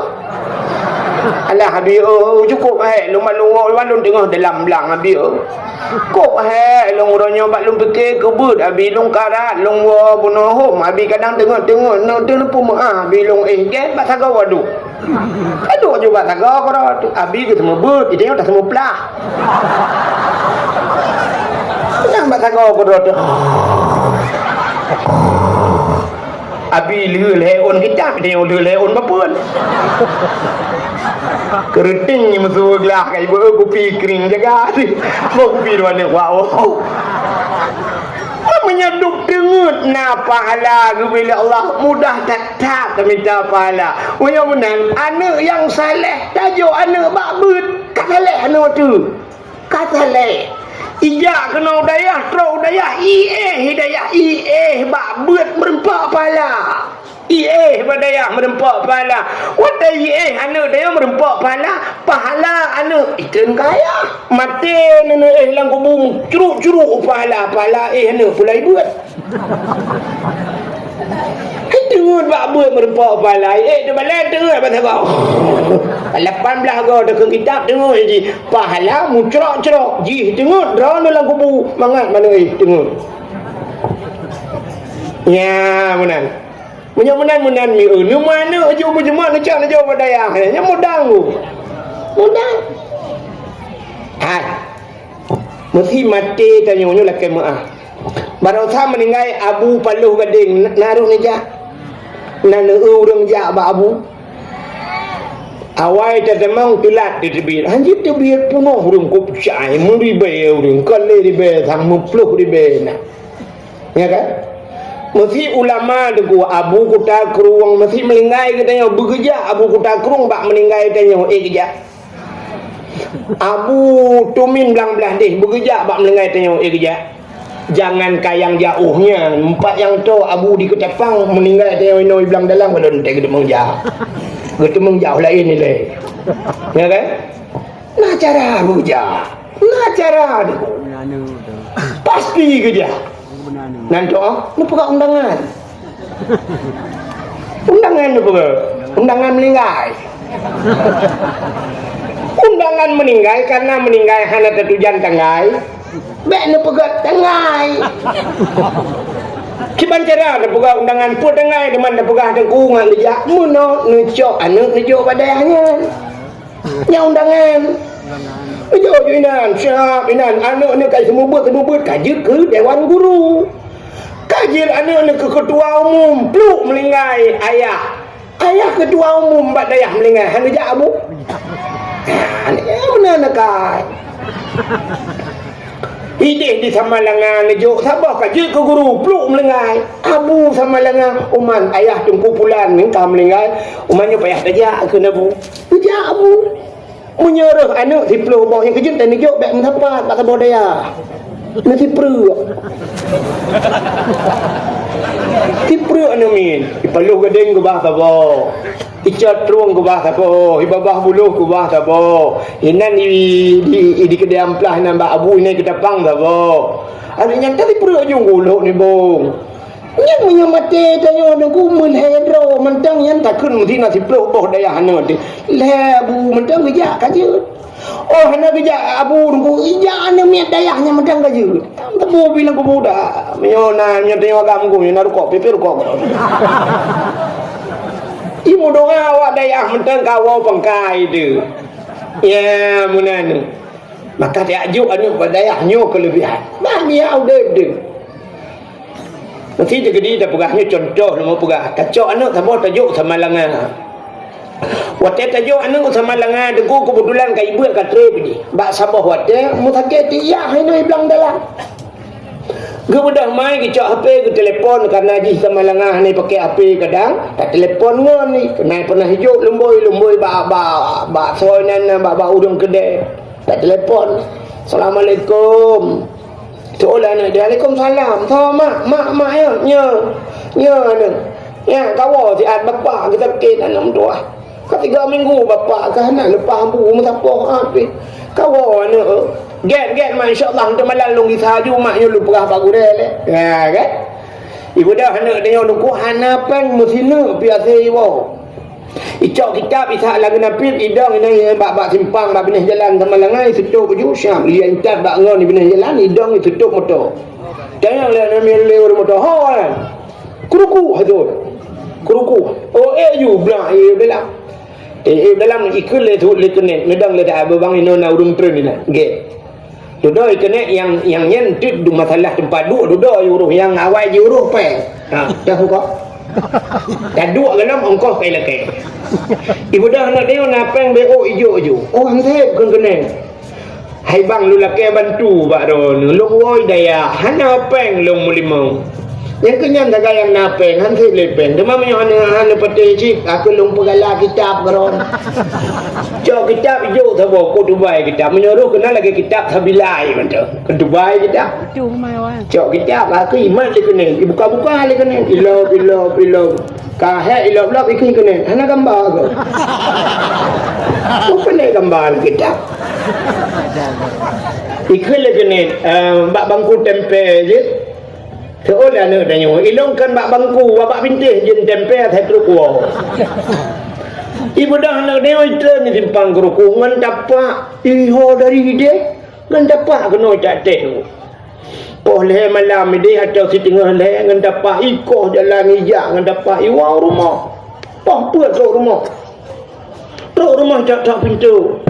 "Alah Abi, oh, cukôp hék, lôn ban lôn woe, lôn teungoh dalam blang Abi, oh." "Kôp hék, lôn uroe nyoe bak lôn pike keu beuet Abi, lôn karat, lôn woe bunoe hom Abi, kadang teungeut-teungeut, neuteupeu meuah Abi, lôn éh gét bak sagoe wadôk." Ka duek ju bak sagoe keudroe, Abi geuseumeubeuet, geutanyoe taseumeuplah. Nyan bak sagoe keudroe teuh. Abi lheueh lhèe ôn kitab, geutanyoe lheueh lhèe ôn bapeuen. Keureuting meusu glah ka ibu kupi kring jaga. Boh kupi dua neuk wak. Meunyoe duek teungeut na pahala geubri lé Allah, mudah that-that tamita pahala. Meunyoe meunan, aneuëk nyang saleh tajok aneuëk bak beuet, ka saleh aneuëk teuh. Ka saleh. Ijak keunoe u dayah, trok u dayah, iéh i dayah, iéh bak beuet meureumpok pahala. Iéh bak dayah meureumpok pahala. Watèe iéh aneuëk dayah meureumpok pahala, pahala aneuëk ikheun kaya. Maté neuéh lam kubu, curuk-curuk pahala, pahala éh aneuëk pulai beuet. Hai teungeut bak beuet meureumpok pahala, éh teubalai teungeut bak sagoe. Lapan blah goe takheun kitab teungeut jih, pahala mucrok-crok jih teungeut droeneuh lam kubu, mangat maneuéh teungeut. Nya meunan. Meunyoe meunan-meunan mi, eu, neuma aneuëk ju beujeumat neucok neujok bak dayah, nyan mudah. Mudah. Hai. Meusi maté tanyoe nyoe lakèe meuah. Baroesa meuninggai Abu Paloh Gadeng, na, na rôh neujak. Na neueu ureuëng jak bak Abu. Awai tatamong teulat teubiet. Hanjeuet teubiet peunoh ureuëng kop cai, meuribée ureuëng, ka lhée ribée sang meuploh ribée na. Ya kan? Meusi ulama teungku Abu Kuta Krueng, meusi meuninggai geutanyoe, beugeujak Abu Kuta Krueng bak meuninggai tanyoe, eh geujak. Abu Tumin Blang Blah Deh, beugeujak bak meuninggai tanyoe, eh geujak. Jangan ka nyang jaoh nyan, empat nyang toe Abu di Keutapang, meuninggai tanyoe inoe Blang Dalang, padahai teuntée geuteumong jaoh. Geuteumong jaoh laén nilai. Ya kan? Na cara geujak. Na cara ni. Pasti geujak. Nan tu, ah, neupeugah undangan. Undangan neupeugah. Undangan meuninggai. Undangan meuninggai karena meuninggai hana tatujan tanggai. Bék neupeugah tanggai. Kiban cara neupeugah undangan peue tanggai, teuma neupeugah teungku ngon geujak. Meunoe neucok aneuëk neujok bak dayah nyan. Nyang undangan. Jok ju inan, siap inan. Aneuëk nyoe ka seumeubeuet-seumeubeuet, ka jeuet keu dewan guru. Ka jeuet aneuëk nyoe keu ketua umum, pluk meuninggai ayah. Ayah ketua umum bak dayah meuninggai, hana jak abu. Aneuëk nyoe meunan akai. Idéh di Samalanga neujok saboh ka jeuet keu guru, pluk meuninggai. Abu Samalanga, uman ayah Teungku Pulan nyan ka meuninggai, uman nyoe payah tajak keu nabu. Neujak abu. Meunyoe reuh aneuëk siplôh boh nyang keujeuet dan neujok bék meusapat bak saboh dayah. Neusipreuk. Sipreuk aneuëk miet. Ipaloh gadeng keubah saboh. Icot trueng keubah saboh, ibabah buloh keubah saboh. Inan i, di, i, di keudée amplah inan bak abu inan keutapang saboh. Aneuk nyan ka sipreuk ujong gulok nibong. Nyan meunyoe maté tanyoe nunggu meulhée droe mantong nyan takheun meusti na siplôh boh dayah aneuk teuh. Lhée abu mantong geujak ka jeuet. Oh, hana geujak abu nunggu ijak aneuk miet dayah nyan mantong ka jeuet. Tam teupeu bilang kubu dah. Meunyoe na nyan tanyoe agam nunggu nyan na rukok, pipé rukok. Imeudoa awak dayah mantong ka woe pangkai teuh. Ya, meunan. Maka tajak jok aneuëk bak dayah nyoe keuleubihan. Bah nyan udeb deuh. Meusti teukeudi tapeugah nyoe cuntoh lom peugah. Tacok aneuëk saboh tajok Samalanga. Watée tajok aneuëk Samalanga teungku keubeutulan ka ibeuet ka treb jih. Bak saboh watée meusakét tiyak hai nyoe iblang dalam. Geubeudôh mai geucok H P geutelepon karena jih Samalanga hana pakai H P kadang, tatelepon ngon ni. Keunan pernah ijok lumboi-lumboi bak, bak, bak soe nan, bak, bak ureuëng keudée. Tatelepon. "Assalamualaikum." Seolah aneuk dia, "Waalaikumsalam." "Soe mak?" "Mak, mak ya." "Nyo." "Nyo aneuk." "Ya, kawoe siat bapak geusakét aneuk meutuwah." Ka tiga minggu bapak ka hana leupah bu meusapoh api. Kawoe aneuk, eh. Gét, gét, mak, insya Allah, untuk malam lôn gisa aju, mak, nyoe lôn peugah bak gurée lé. Ya, kan? Ibeudôh aneuk tanyoe luku hana péng meusineuk piase iwoe. Icok kitab, isak lam geunapit, idong inan bak, bak simpang, bak binéh jalan Samalanga, isutôb baju, siap, lia intat bak ngon di binéh jalan, idong isutôb moto. Tanyong lé aneuk miet lé ureuëng moto, "Ho, eh?" "Keuruku," hajot. "Keuruku." "Oh, eh, aju, blang, eh, dalam." Eh, eh, dalam ikheun lé suet lé keuneuk, neudong lé dak beubang inoe na ureuëng treun inan. Gét. Dudoe keuneuk nyang, nyang nyan teuk du masalah teumpat duek, dudoe ureuëng nyang awai jiurôh péng. Ha, dah buka. Taduek golom ongkoh kai lakée. Ibeudôh aneuk tanyoe na péng B O ijok-ijok. Oh, han sép kheun keuneuk. Hai bang, lôn lakée bantu bak droeneuh, lôn woe dayah, hana péng lôn meulimong. Nyang keu nyan sagai nyang na péng, han sép lé péng. Teuma meunyoe hana, hana patéh cit, aku lôn peugala kitab keu droeneuh. Cok kitab ijok saboh, keu tubai kitab. Meunyoe roh keunan lagée kitab sabilai mantong. Keu tubai kitab. Itu rumah awak. Cok kitab, aku imat lé keuneuk, ibuka-buka lé keuneuk. Ilop, ilop, ilop. Ka hék ilop-lop ikheun keuneuk, hana gamba keu. Keuneuk gamba kitab. Ikheun lé keuneuk, eh, bak bangku tempé jih. Seuôt lé aneuk tanyoe, ilong kan bak bangku, bak pintéh jih tempé asai trok woe. Ibeudôh aneuk tanyoe itreun di simpang keuruku ngon tapak iho dari ideh, ngon tapak keunoe cak teh. Poh lhée malam ideh atau siteungoh lhée ngon tapak ikoh jalan ijak ngon tapak iwoe rumoh. Poh peuet trok rumoh. Trok rumoh cok-cok pintoe.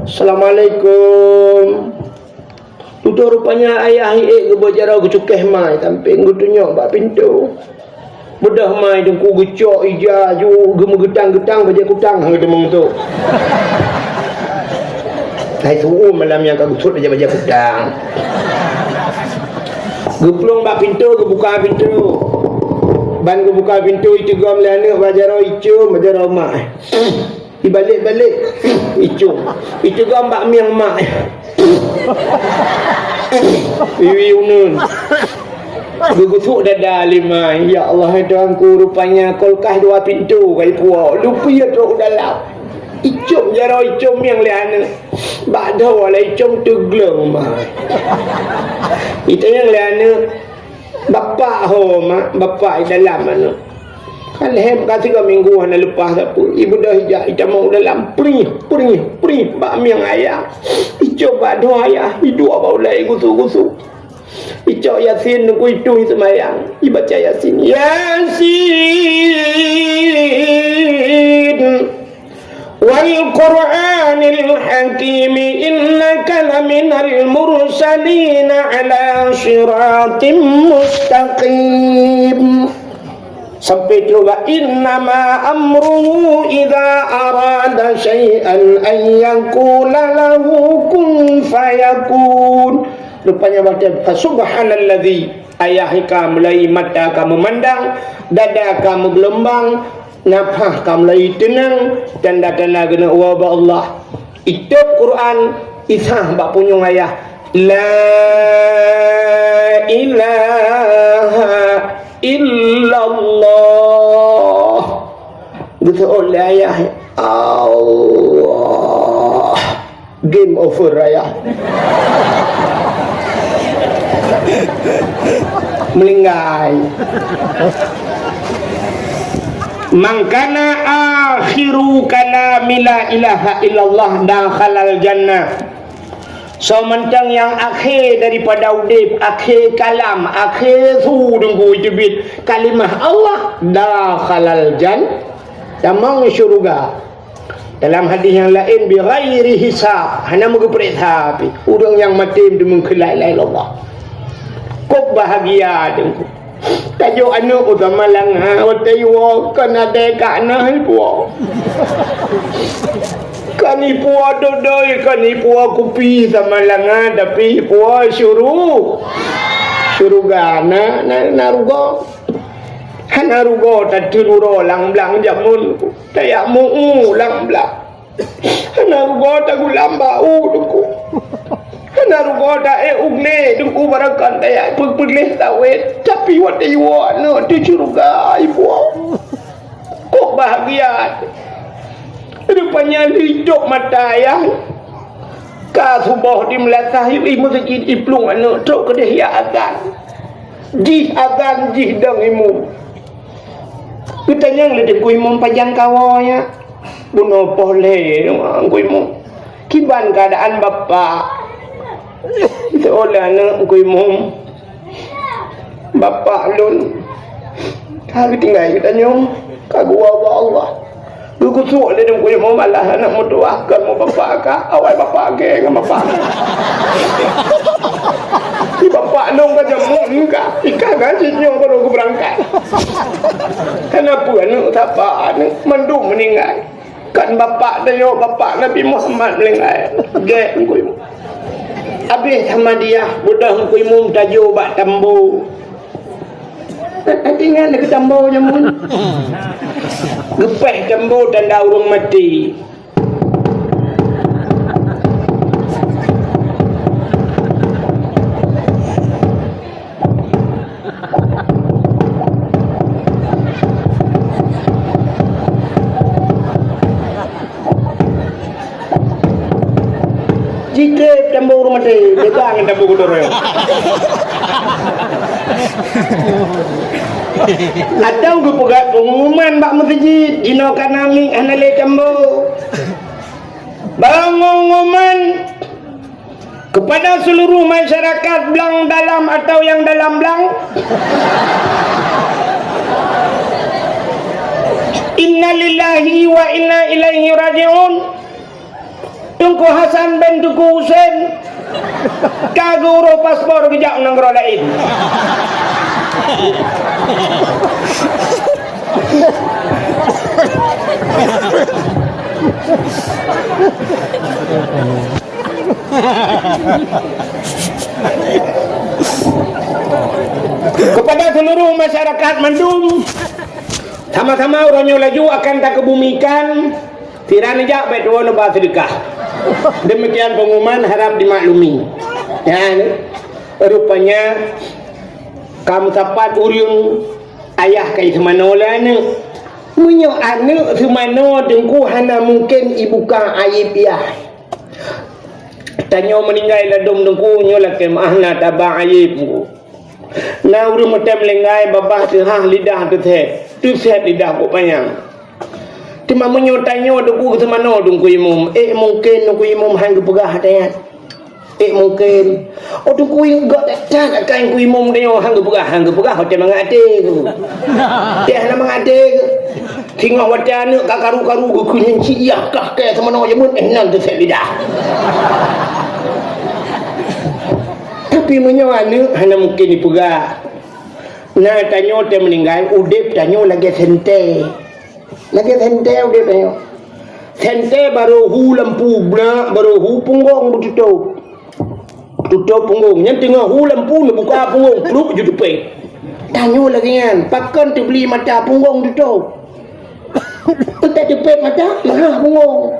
"Assalamualaikum." Dudoe rupanya ayah iék geuboh jaroe geucukéh mai sampéng geutunyok bak pintoe. Beudôh mai Teungku geucok ija ju geumeugeutang-geutang bajèe kutang, ha, geuteumong tu. Hai su'um malam nyan ka geucok ija bajèe kutang. Geuplueng bak pintoe, geubuka pintoe. Ban geubuka pintoe, iteugom lé aneuk bak jaroe icôm, bak jaroe mak. Ibalek-balek, icôm. Iteugom bak mieng mak. Iwi uneun. Geugusuk dada lé mak. Ya Allah, hai Tuhanku, rupanya kulkas dua pintoe ka ipuwoe. Lupi trok u dalam. Icôm jaroe, icôm mieng lé aneuk. Bak dhoe lé icôm teugleueng mak. Itanyong lé aneuk, "Bapak ho, Mak?" "Bapak i dalam, aneuk." Kan lhèe ka sigoe minggu hana leupah sapeue. Ibeudôh ija, itamong u dalam, prih, prih, prih, bak mieng ayah. Icôm bak dhoe ayah, iduek bak ulèe, igusuk-gusuk. Icok Yasin, Teungku, itueng seumayang. Ibaca Yasin. Yasin. Wal Qur'anil Hakim, innaka laminal mursalin ala siratim mustaqim. Sampai trok bak, "Innama amruhu idza arada syai'an an yaqula lahu kun fayakun." Rupanya baca, "Fa subhanalladzi," ayah ka mulai mata ka meumandang, dada ka meugeulumbang, nafah ka mulai teunang, tanda-tanda keuneuk woe bak Allah. Itôb Quran, isah bak punyueng ayah. La ilaha illallah. Geuseuôt lé ayah, Allah. Game over ayah. Meuninggai. Man kana akhiru kalami la ilaha illallah dakhalal jannah. Soe mantong nyang akhé daripada udép, akhé kalam, akhé su Teungku iteubiet kalimah Allah, dakhalal jan-, tamong syeuruga. Dalam hadis nyang laén, bighairi hisab, hana meugeupareksa pih. Ureueng nyang maté meuteumé keu la ilaha illallah. Kok bahagia Teungku. Tajok aneuk u Samalanga, watèe iwoe kon adèe ka na ipuwoe. Kon ipuwoe dodoi, kon ipuwoe kupi Samalanga, tapi ipuwoe syuru-, syeuruga na, na, na rugoe. Hana rugoe tateun uroe lam blang jameun, tajak meu-eu lam blang. Hana rugoe tagulam bak u Teungku. Hana rugoe taék u glé Teungku, barangkapeue tajak peugleh sawét. Tapi watèe iwoe aneuk teuh syeuruga ipuwoe. Kok bahagia. Rupanya lheuh itôb mata ayah. Ka suboh di meulasah i meuseujid iplueng aneuk trok keudéh jak azan. Jih azan, jih dong imum. Geutanyong lé Teungku Imum, "Pajan kawoe nyak?" "Bunoe poh lhèe, Teungku Imum." "Kiban keuadaan bapak?" Geutanyong lé aneuk Teungku Imum, "Bapak lôn ka geutinggai geutanyoe, ka geuwoe bak Allah." Geugusok lé Teungku Imum, "Alah aneuk meutuah, kon meu bapak ka, awai bapak gèt ngon bapak." "Di bapak lôn ka jameun ka, i ka na cit nyoe baru geubeurangkat." Kenapa aneuk saba aneuk mandum meuninggai? Kan bapak tanyoe, bapak Nabi Muhammad meuninggai. Gèt Teungku Imum. Abéh Ahmadiyah, beudôh Teungku Imum tajok bak tambo. Hana teuingat lé keu tambo jameun. Geupèh tambo tanda ureueng maté. Jitrép tambo ureueng maté, beda ngon tambo geutanyoe. Atau geupeugah pengumuman bak meuseujid, jinoe ka na miet hana lé tambo. Pengumuman kepada seluruh masyarakat blang dalam atau yang dalam blang. Innalillahi wa inna ilaihi raji'un. Teungku Hasan bin Teungku Husen ka geuuroe paspor geujak u nanggroe laén. Kepada seluruh masyarakat mandum, sama-sama uroe nyoe laju akan takebumikan, sira neujak bak tuwo neuba seudeukah. Demikian pengumuman, harap dimaklumi. Ya, rupanya ka meusapat ureuëng ayah ka iseumanoe lé aneuëk. Meunyoe aneuëk seumanoe teungku hana mungken ibuka aib yah. Tanyoe meuninggai ladôm teungku nyoe lakée meuáh na taba aib teungku. Na ureuëng meutem lenggai babah teuhah lidah teusét, teusét lidah buet panyang. Teuma meunyoe tanyoe teungku seumanoe teungku imum, ék mungken teungku imum han geupeugah até nyan. Ék mungken. Oh teungku gak that-that akan teungku imum tanyoe han geupeugah, han geupeugah watée mangat até geuh. Teuh hana mangat até geuh. Singoh watée aneuëk ka karu-karu geukheun nyan cit yah kah kée seumanoe jameun, éh nan teusét lidah. Tapi meunyoe aneuëk hana mungken ipeugah. Na tanyoe teuh meuninggai, udeb tanyoe lagée sentée. Lagée sentée udeb tanyoe. Sentée barô hu lampu blak, barô hu punggong beututôb. Tutôb punggong. Nyan teungoh hu lampu neubuka punggong, plup ju teupéh. Tanyoe lagée nyan, pakon teubli mata punggong tutôb. Teutab teupéh mata, meuhah punggong.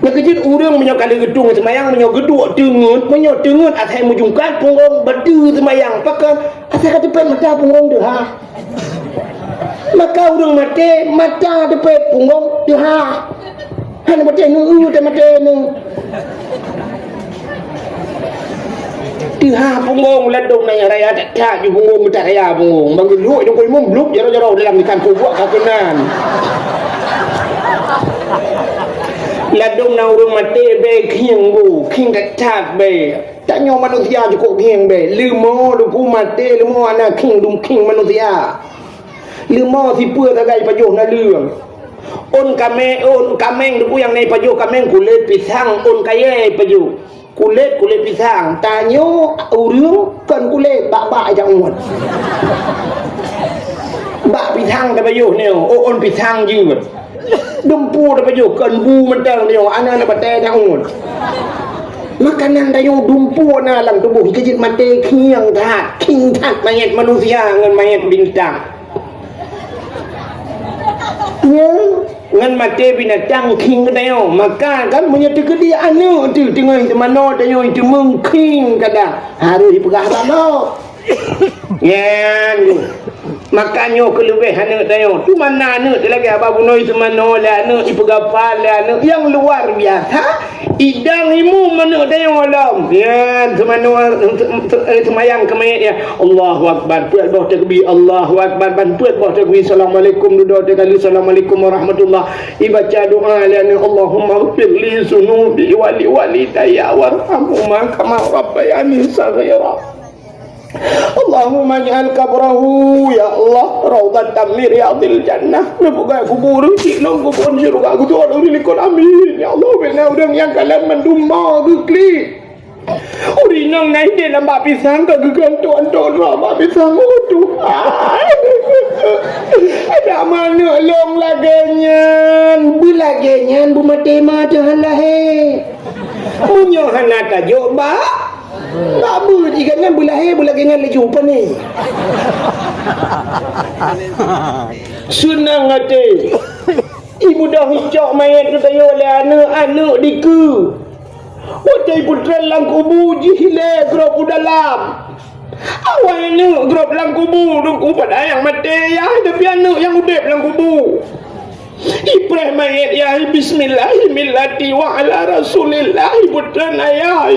Nyang keujeuet ureuëng meunyoe ka lheueh geutung seumayang, meunyoe geuduek teungeut, meunyoe teungeut asai meujungkat punggong, beutôi seumayang. Pakon? Asai ka teupéh mata punggong teuhah. Maka ureuëng maté, mata teupéh punggong teuhah. Hana maté neu, teuh maté neu. Teuhah punggong ladôm na nyang raya that-that ju punggong, meutat raya punggong. Bang geulhok ju imum bluk jaroe-jaroe dalam ikan kubuk ka keunan. Ladôm na ureuëng maté bèe khieng bu, khieng that-that bèe. Tanyoe manusia cukôp khieng bèe. Leumo luku maté, leumo hana khieng dum khieng manusia. Leumo sipeue sagai pajoh naleueng. Ôn kamé-, ôn kaméng luku nyang na ipajoh kaméng kulét pisang, ôn kayèe ipajoh. Kulét, kulét pisang. Tanyoe ureuëng kon kulét, bak-bak nyang ngon. Bak pisang tapajoh nyoe, ôn pisang jeuet. Dumpu tapajoh kon bu mantong nyoe, aneuëk na batée nyang ngon. Makanan tanyoe dumpu na lam tuboh, keujeuet maté khieng that, khieng that manyét manusia ngon manyét bintang. Nyan, ngon maté binatang khieng tanyoe. Maka kan meunyoe teukeudi aneuëk teuh teungoh teumanoe tanyoe teumeung khieng kada, harôh ipeugah bak droe. Nyan. Maka nyoe keuleubeh aneuëk tanyoe. Teuma na aneuëk lagée haba bunoe seumanoe lé aneuëk, ipeugapa lé aneuëk nyang luar biasa. Idang imum aneuëk tanyoe lom. Nyan seumanoe, eh, seumayang keu manyét ya. Allahu Akbar, peuet boh takbir, Allahu Akbar, ban peuet boh takbir, Assalamualaikum, dudoe teuh kali, Assalamualaikum warahmatullah. Ibaca doa lé aneuëk, Allahumma ghfir li zunubi wa li walidayya warhamhuma kama rabbayani shaghira. Allahumma ij'al qabrahu, ya Allah, raudhatan min riyadhil jannah. Neupeugah kubur cit lom kubur syeuruga, geutuan ureuëng likot, amin. Ya Allah, bina ureuëng nyang kalon mandum mo geuklik. Ureuëng inong na idéh lam bak pisang ka geugantok-antok droe bak pisang. Oh Tuhan. Ada manök lôn lagée nyan. Beulagée nyan beumaté ma teuh hana lahé. Meunyoe hana tajok bak, bak beuet, igat nyan beulahé, beulagée nyan laju pane. Seunang até. Ibeudôh icok manyét geutayue lé aneuëk, aneuëk dikeue. Watée ipeutren lam kubu, jih ilée grob u dalam. Awai aneuëk grob lam kubu, dum ubat ayang maté yah, tapi aneuëk nyang udeb lam kubu. Ipreh manyét yah, bismillahi millati wa ala rasulillah, ipeutren ayah.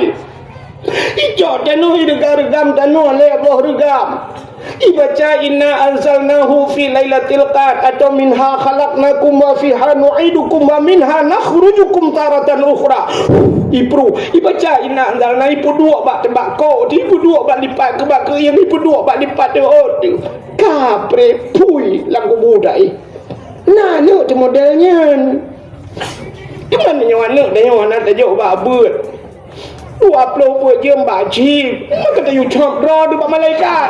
Icok tanoh ireuga-reugam tanoh lhée boh reugam. Ibaca inna anzalnahu fi lailatul qadr atau minha khalaqnakum wa fiha nu'idukum wa minha nakhrujukum taratan ukhra. Ipru, ibaca inna anzalna, ipeuduek bak teumbako, ipeuduek bak lipat keubak keuieng, ipeuduek bak lipat teuôt. Kapreh pui lam kubu dai. Na aneuëk teu model nyan. Cuman nyoe aneuëk dan nyoe hana tajok bak beuet. Dua ploh peuet jeuem bak chip. Maka tayue cop droe teuh bak malaikat.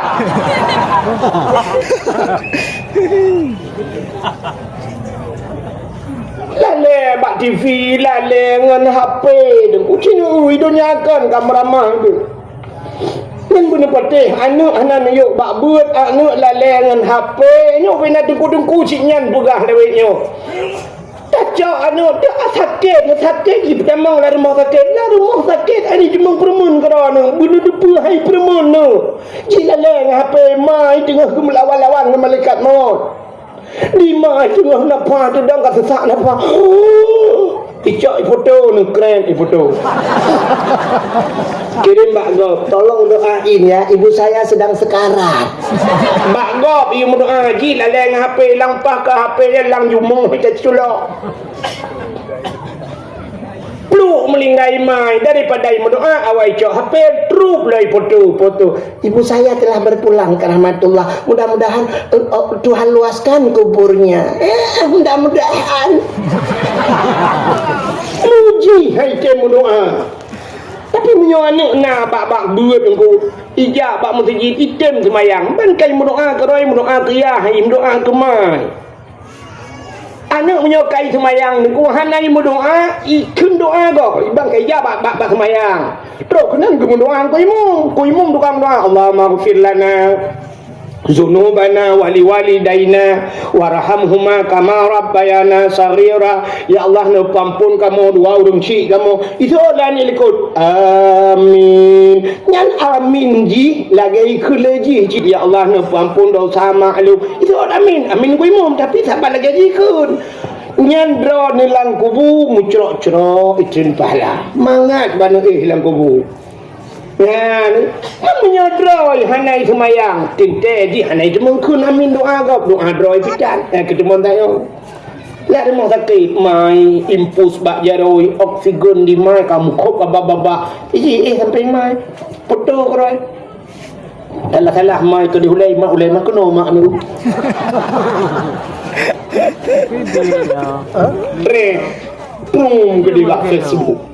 Lalée bak T V, lalée ngon H P. Teungku, ci nyoe ui donya kon ka meuramah teuh. Nyan beuneupatéh, aneuk hana neuyôk bak beuet, aneuk lalée ngon H P. Nyoe pih na teungku-teungku cit nyan peugah lawét nyoe. Tacok aneuk, dak sakét, sakét jipeutamong lam rumoh sakét. Lam rumoh sakét, ani jimeueng peureumeun keudroe nyoe, beuneuteupeu hai peureumeun nyoe. Jilalée ngon H P, ma i teungoh geumeulawan-lawan ngon malaikat mot. Di ma i teungoh nafah teudong ka seusak nafah. Icok ifoto nyoe, kren ifoto. Kirim bak gob, "Tolong doain ya, ibu saya sedang sekarat." Bak gob, ié meudoa, jilalée ngon H P, lam paih ka H P nyan lam jumôh ita culok. Pluek meuninggai mai, daripada imeudoa awai cok H P, trup lom ifoto, foto. "Ibu saya telah berpulang ke rahmatullah. Mudah-mudahan, eh, eh, Tuhan luaskan kuburnya." Eh, mudah-mudahan. Muji hai tém meudoa. Tapi meunyoe aneuk na bak-bak beuet teungku, ijak bak meuseujid, item seumayang, ban kai meudoa keudroe, meudoa keu yah, hai meudoa keu mai. Aneuk meunyoe kai seumayang teungku hana i meudoa, ikheun doa gob, iban kai jak bak, bak, bak seumayang. Trok keunan geumeudoa keu imum, keu imum tukang doa, "Allahumma ghfir lana dzunubana wa liwalidaina warhamhuma kama rabbayana shaghira." Ya Allah, neupeuampon kamoe dua ureueng chik kamoe. Itu dan ikut. Amin. Nyan amin jih lagée ikheun lé jih cit, "Ya Allah, neupeuampon dosa maklum." Itu amin, amin keu imum, tapi saban lagée jih ikheun. Nyan droeneuh lam kubu meucrok-crok itreun pahala. Mangat bak neuéh lam kubu. Nyan, meunyoe droe hana iseumayang, teuntée jih hana iteumongkeun amin doa gob, doa droe pitan. Eh, keuteumon tanyoe. Lam rumoh sakét, mai, infus bak jaroe, oksigen di mai, ka meukhop babah-babah. Iji, eh, sampai mai. Foto keudroe. Salah-salah mai keu di ulée, mak ulée mak keunoe mak nyoe. Treh. Prum keu di bak Facebook.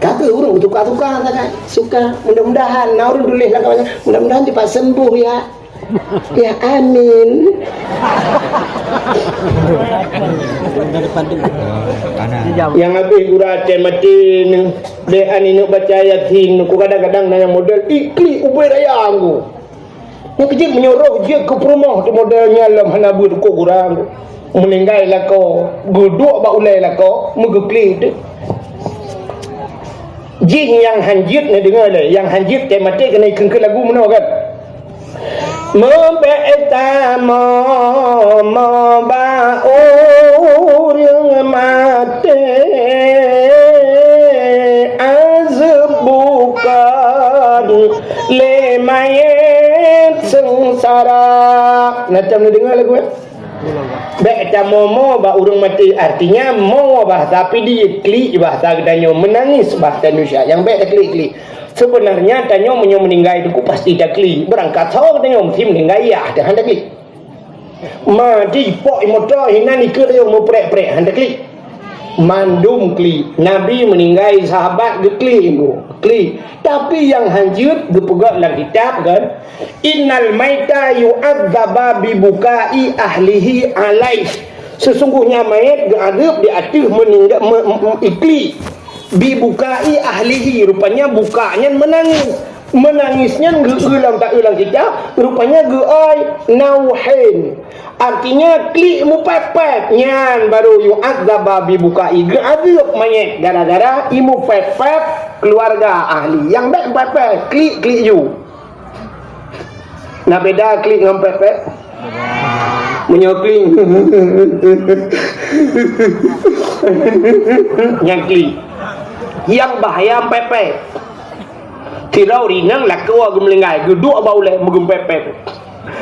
Ka kheueh ureueng tuka-tuka sagai. Suka. Mudah-mudahan na ureueng tuléh lam kawan, "Mudah-mudahan cepat sembuh ya." Ya, amin. Nyang habéh gura tém maté nyoe, deh aneuk baca Yasin, ku kadang-kadang na nyang model iklik ubé raya anggu. Nyang keujeuet meunyoe roh jeuet keu peurumoh teuh model nyan lom hana beuet uko gura anggu. Meuninggai lakoe, geuduek bak ulée lakoe, meugeuklik teuh. Jih nyang hanjeuet neudeungoe lé, nyang hanjeuet tém maté keuneuk ikheun-kheun lagu meunoe kan. Meubék tamoe-moe bak ureueng maté, azeueb bukon lé manyét seungsara. Na tom neudeungoe lagu nyan? Bék tamoe-moe bak ureueng maté, artinya moe bahasa Pidie, klik bahasa geutanyoe, meunangis bahasa Indonesia. Nyang bék taklik-klik. Sebenarnya tanyoe meunyoe meuninggai teungku pasti taklik. Beurangkat soe geutanyoe meusti meuninggai yah, hana taklik. Ma jipok i moto hinan ikeue tanyoe meuprek-prek, hana taklik. Mandum klik. Nabi meuninggai, sahabat geuklik, klik. Tapi nyang hanjeuet geupeugah lam kitab kan, "Innal maita yu'adzaba bi bukai ahlihi alaih." Sesungguhnya mayét geuadeueb di ateueh meuningga-, me-, me-, iklik. Bi bukai ahlihi, rupanya buka nyan meunangis. Meunangis nyan geu-, geulam ta-, geulam kitab, rupanya geuai nauhin. Artinya klik mupépét. Nyan baru yu'adzaba bi bukai, geuadeueb mayét gara-gara imupépét keuluarga ahli. Nyang bék mupépét, klik-klik ju. Na beda klik ngon pépét? Meunyoe klik, nyang klik. Nyang bahaya pépét. Sidroe ureueng inong lakoe geumeulinggai, geuduek bak ulée meugeupépét.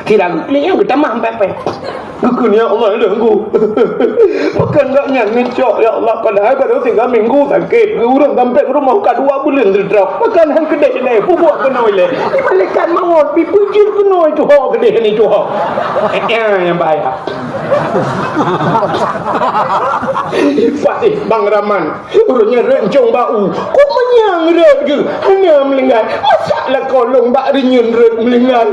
Sira geuklik nyan geutamah pépét. Geukheun, "Ya Allah, lheueh geuh." Pakon gobnyan ngeucok, ya Allah, padahai baru tiga minggu sakét. Ureueng sampai rumoh ka dua buleuen sidroe. Pakon han keudeh lé, peubuet keunoe lé. Malaikat mawöt pi peujeuet keunoe tuho keudeh ni tuho. Eh, eh, nyang bahaya. Ipat, eh, Bang Rahman. Ureueng nyan reuncong bak u. Kok Nyang rhot geuh hana meulinggai. Masak lakoe lôn bak reunyeun rhot meulinggai.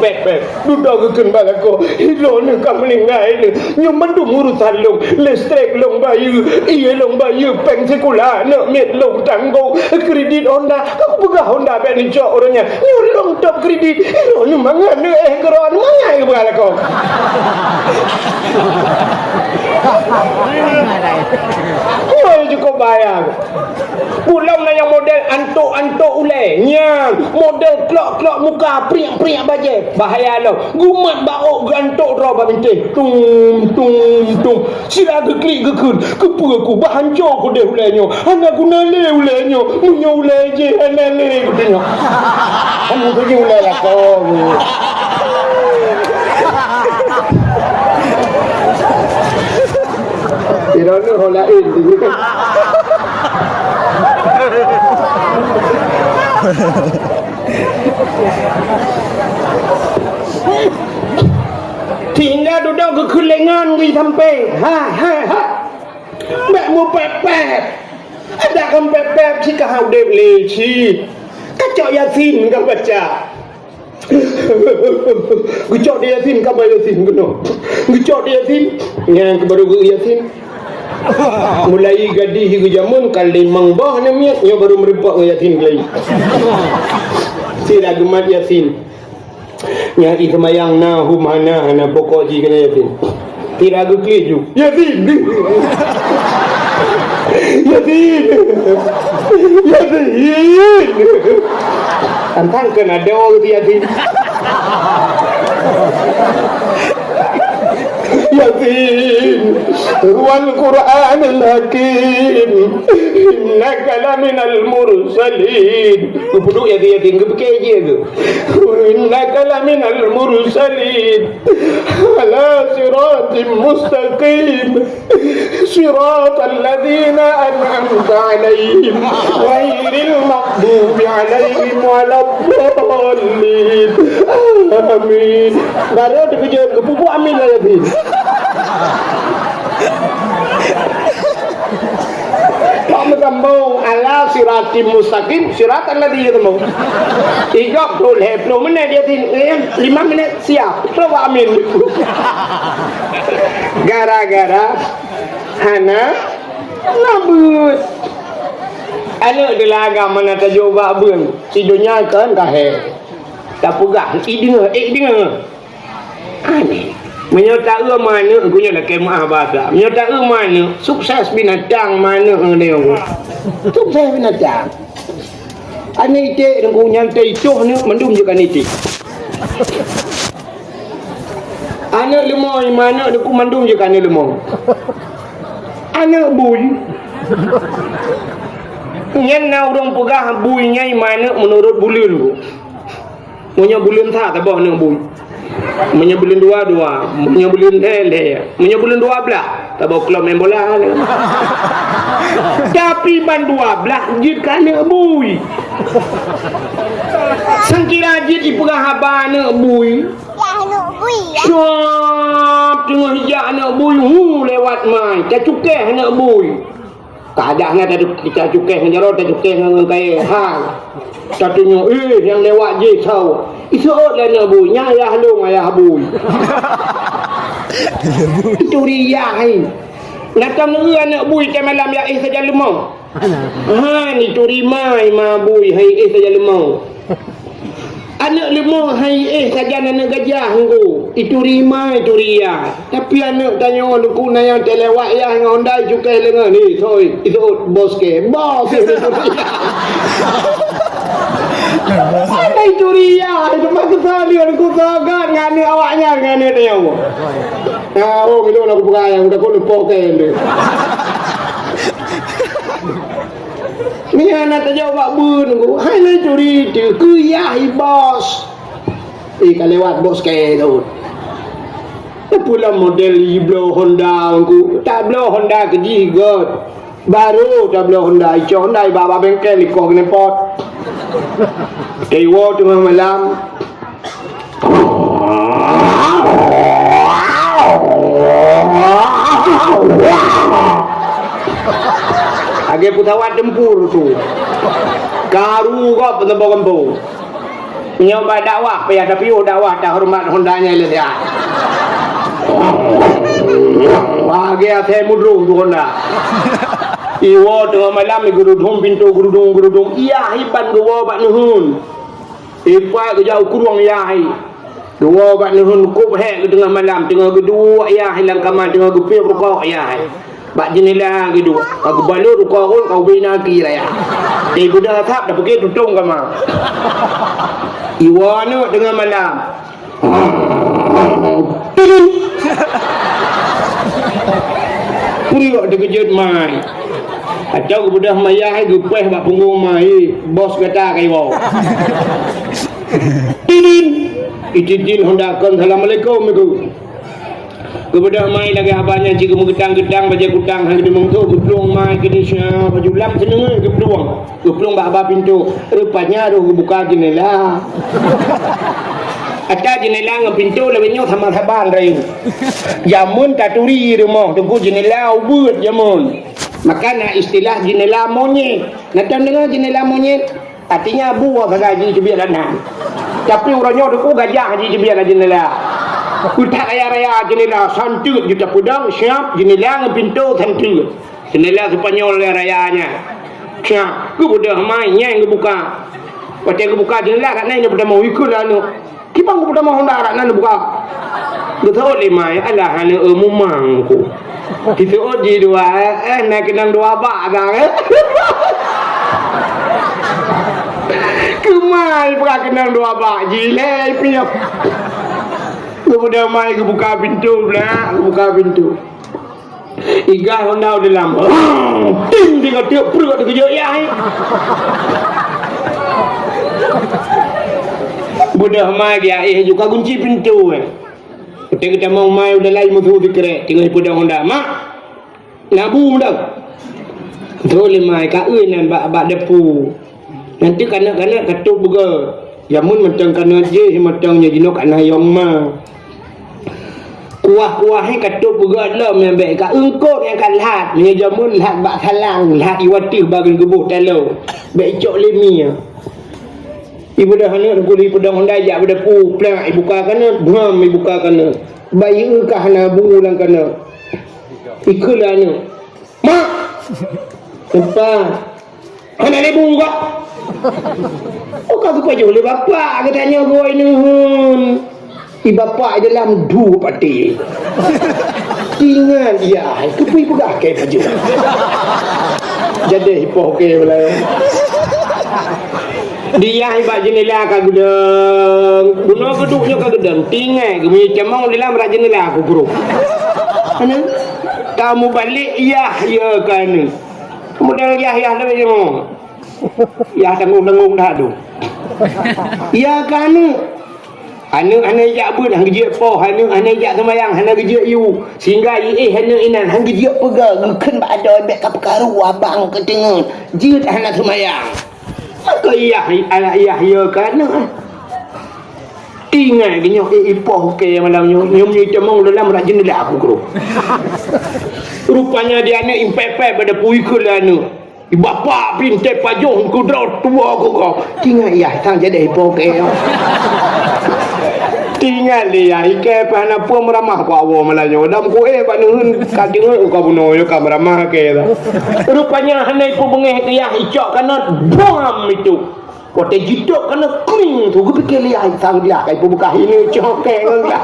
Pet, pet. Dudoe geukheun bak lakoe, "Droeneuh ka meulinggai nyoe. Nyoe mandum urusan lôn. Listrik lôn bayeue, ie lôn bayeue, péng sikula aneuk miet lôn tanggong, kredit Honda." Aku peugah Honda bék neucok ureueng nyan. Nyoe lôn top kredit. Droeneuh mangat neuéh keu droeneuh mangat keu peugah lakoe. Nyoe cukôp bahaya. Ulôn na nyang model antok-antok ulèe. Nyan, model klok-klok muka, priek-priek bajèe. Bahaya lom. Gumat bak ôk geuantok droe bak bintéh. Tum, tum, tum. Sira geuklik geukheun. Keupeue ku bah hanco keudeh ulèe nyoe. Hana guna lé ulèe nyoe. Meunyoe ulèe jih hana lé geutanyoe. Hana guna ulèe lakoe. Droeneuh ho laén. Tinggai dudoe geukheun lé ngon geusampé. Ha, ha, ha. Bèk meupép-pép. Adak kon pép-pép cit ka udép lé cit. Kacok Yasin ka baca. Geucok di Yasin, ka ba Yasin keunoe. Geucok di Yasin, nyan keuh baru geu Yasin. Mulai gadih geujameun ka limong boh aneuk miet, nyoe baru meureumpok ngon Yasin keulai. Sira geumat Yasin. Nyan i seumayang na, hum hana, hana pokok jih keunan Yasin. Sira geuklik ju. Yasin! Yasin! Yasin! Tantang keunan ada orang Yasin. Yasin! Wal Qur'anil Hakim! Innaka laminal mursalin! Geupeuduek Yasin, Yasin, geupike jih tu. Innaka laminal mursalin ala siratim mustaqim. Siratal ladzina an'amta 'alaihim ghairil maghdubi 'alaihim waladdallin. Amin. Baru dikeujot geupeubuet amin lagi. Pak meusambông ala siratim mustaqim, siratal ladzi ya tembong. Tiga puluh, lhèe ploh menit dia tin, eh, lima menit siap. Coba amin. Gara-gara hana nabut. Aneuk di lagam mana tajok bak beun. Si donya kan kahé. Tapeugah, "Ik deungö, ik deungö." Aneh. Meunyoe taeu ma aneuk, geuh nyoe lakèe meu'ah basa. Meunyoe taeu ma aneuk, sukses binatang ma aneuk nyoe. Sukses binatang. Aneuk iték nyan teuh itoh aneuk mandum jeuet aneuk iték. Aneuk leumo ma aneuk nyoe mandum jeuet aneuk leumo. Aneuk bui. Nyan na ureueng peugah bui nyan ma aneuk meunurot buleuen. Meunyoe buleuen sa taboh aneuk bui. Meunyoe buleuen dua, dua. Meunyoe buleuen lhèe, lhèe. Meunyoe buleuen dua blah, taboh klub main bola. Tapi ban dua blah jeuet keu aneuk bui. Sangkira jeuet ipeugah haba aneuk bui. Cop teungoh ijak aneuk bui, hu lewat mai, tacukéh aneuk bui. Ka adak na tatu-, tacukéh ngon jaroe, tacukéh ngon, ngon kayèe. Ha. Tatunyok, "Eh, nyang lewat jih soe?" Iseuôt lé aneuk bui, "Nyan ayah lôn, ayah bui." Itu ria hai. Nah, tam neu aneuk bui teuh malam ya éh sajan leumo. Ha, itu rimai ma bui hai éh sajan leumo. Aneuk leumo hai éh sajan aneuk gajah nunggu. Itu rimai, itu ria. Tapi aneuk tanyoe nunggu na nyang teuh lewat ya ngon Honda cukai leungeun. Ni, soi, itu bos ke. Bos ke itu ria. Ada itu ria. Itu maksud saya dia nunggu sagat ngan aneuk awak nyan ngan aneuk tanyoe. Ah, oh, minum aku pegang yang udah kau lupa ke dia. Nyan na tajak bak beun ku, hai lé curi teuh, keu yah i bos. Eh, ka lewat bos kèe tu. Tapula model i bloe Honda ku, tabloe Honda keu jih göt. Baru tabloe Honda, icok Honda i bak, bak bengkel, ikoh keuneuk pot. Teuiwoe teungoh malam. Lagèe pesawat tempur tu. Karu gob peuteumpo gampông. Nyoe bak dakwah, payah tapiôh dakwah, tahoreumat honda nyan lé siat. Lagèe asèe mudroh tu honda. Iwoe teungoh malam, igeurudong pintoe, geurudong, geurudong. Iyah iban geuwoe bak neuheun. Ipat geujak u krueng iyah. Geuwoe bak neuheun kôb hék geuteungoh malam, teungoh geuduek iyah lam kama, teungoh geupiôh rukok iyah. Bak jeunela geuduek, ka geubalot rukok rhot, ka ubé na aki raya. Teubeudôh asap, tapiké tutong kama. Iwoe aneuk teungoh malam. Peureuk teukeujot mai. Atau geubeudôh mayah geupéh bak punggong mai, bos gata ka iwoe. Tidin. Ititil honda kon, "Assalamualaikum, Ibu." Geubeudôh mai lagèe haba nyan cit geumeugeutang-geutang bajèe kutang, han geudeumeung tho, geuplueng mai keu Indonesia, baju lam seuneueng geuplueng. Geuplueng bak haba pintoe, rupanya roh geubuka jeunela. Ata jeunela ngon pintoe lagèe nyoe sama saban rayeuk. Jameun taturi rumoh, teungku jeunela ubeuet jameun. Maka na istilah jeunela monyet. Na tan deungoe jeunela monyet? Artinya, bu sagai jiteubiet lam nan. Tapi uroe nyoe teungku gajah jiteubiet lam jeunela. Peutak raya-raya jeunela, santeut jitapeudong, siap jeunela ngon pintoe santeut. Jeunela Sepanyol raya-raya nyan. Siap, geubeudôh mai, nyan geubuka. Watèe geubuka jeunela, kat nan geupeudamong, "Ikeu lah aneuk." Kiban geupeudamong honda, kat nan geubuka. Geuseuôt lé mai, "Alah, aneuk, eu, mumang ku." Diseuôt jih dua, eh, eh, na keunong dua bak agam, eh. Keumai peugah keunong dua bak jih, lé piôh. Geupeudamai, geubuka pintoe, blah, geubuka pintoe. Igas honda u dalam. Ting, tinggai teuk pruet teukeujot, ya, eh. Beudôh mai, ya, eh, juga kunci pintoe, eh. Watèe geutamong mai u dalam, musoh sikrek, teungoh jipeudong honda. "Mak, na bu meunan?" Tho lé mai, ka eu nan bak, bak depu. Nanti kanak-kanak ka tôb beugèt. Jameun mantong kanak jih, mantong nyoe jinoe ka na yong ma. Kuah-kuah nyan ka tôb beugèt lom nyang bèk ka eungkôt nyang ka lhat. Meunyoe jameun lhat bak salang, lhat iwateuh bagian geuboh taloe. Bèk icok lé mie. Ibeudôh aneuk teungku lé ipeudong honda jak bak depu, plak ibuka kaneut, bram ibuka kaneut. Bayi eu ka hana bu lam kaneut. Ikheun lé aneuk, "Mak!" "Apa?" "Hana lé bu kah?" "Oh, ka geupajoh lé bapak geutanyoe geuwoe neuheun." I bapak i dalam du paté. Ingat, ya, keupeue peugah kèe pajoh. Jadi ipoh kèe beulai. Di yah bak jeunela ka geudong. Bunoe geuduek nyoe ka geudong. Tinggai geumiyueb camong di lam rak jeunela ku groh. Ana, ka mubalek yah, ya, ka aneuk. Kemudian yah, yah lewat nyoe. Yah tanggung-tanggung dah tu. Ya, ka aneuk. Aneuk hana jak beuet, hana geujeuet poh. Aneuk hana jak seumayang, hana geujeuet yue. Sehingga i éh aneuk inan hana geujeuet peugah, geukheun bak adoe, bèk ka peukaru abang keuteungeut. Jeuet hana seumayang. Maka yah, aneuk yah, ya ka aneuk. Ingat geuh nyoe, eh, ipoh kèe malam nyoe. Nyoe meunyoe itamong dalam rak jeunela ku groh. Rupanya di aneuk impèe-pèe pada pui keu lé aneuk. Bapak pih teupajoh keu droe tuwo keu gob. Ingat yah, sang jadi ipoh kèe. Ingat lé yah, ikèe pih hana peue meuramah ku awoe malam nyoe. Dam ku éh bak neuheun ka deungoe ka bunoe nyoe ka meuramah kèe dah. Rupanya hana ipeue beungèh keu yah, icok kaneut, bam itu. Watèe jitôb kaneut kring tu, geupike lé ai sang glah, kai peubuka hine cok kèe ngon glah.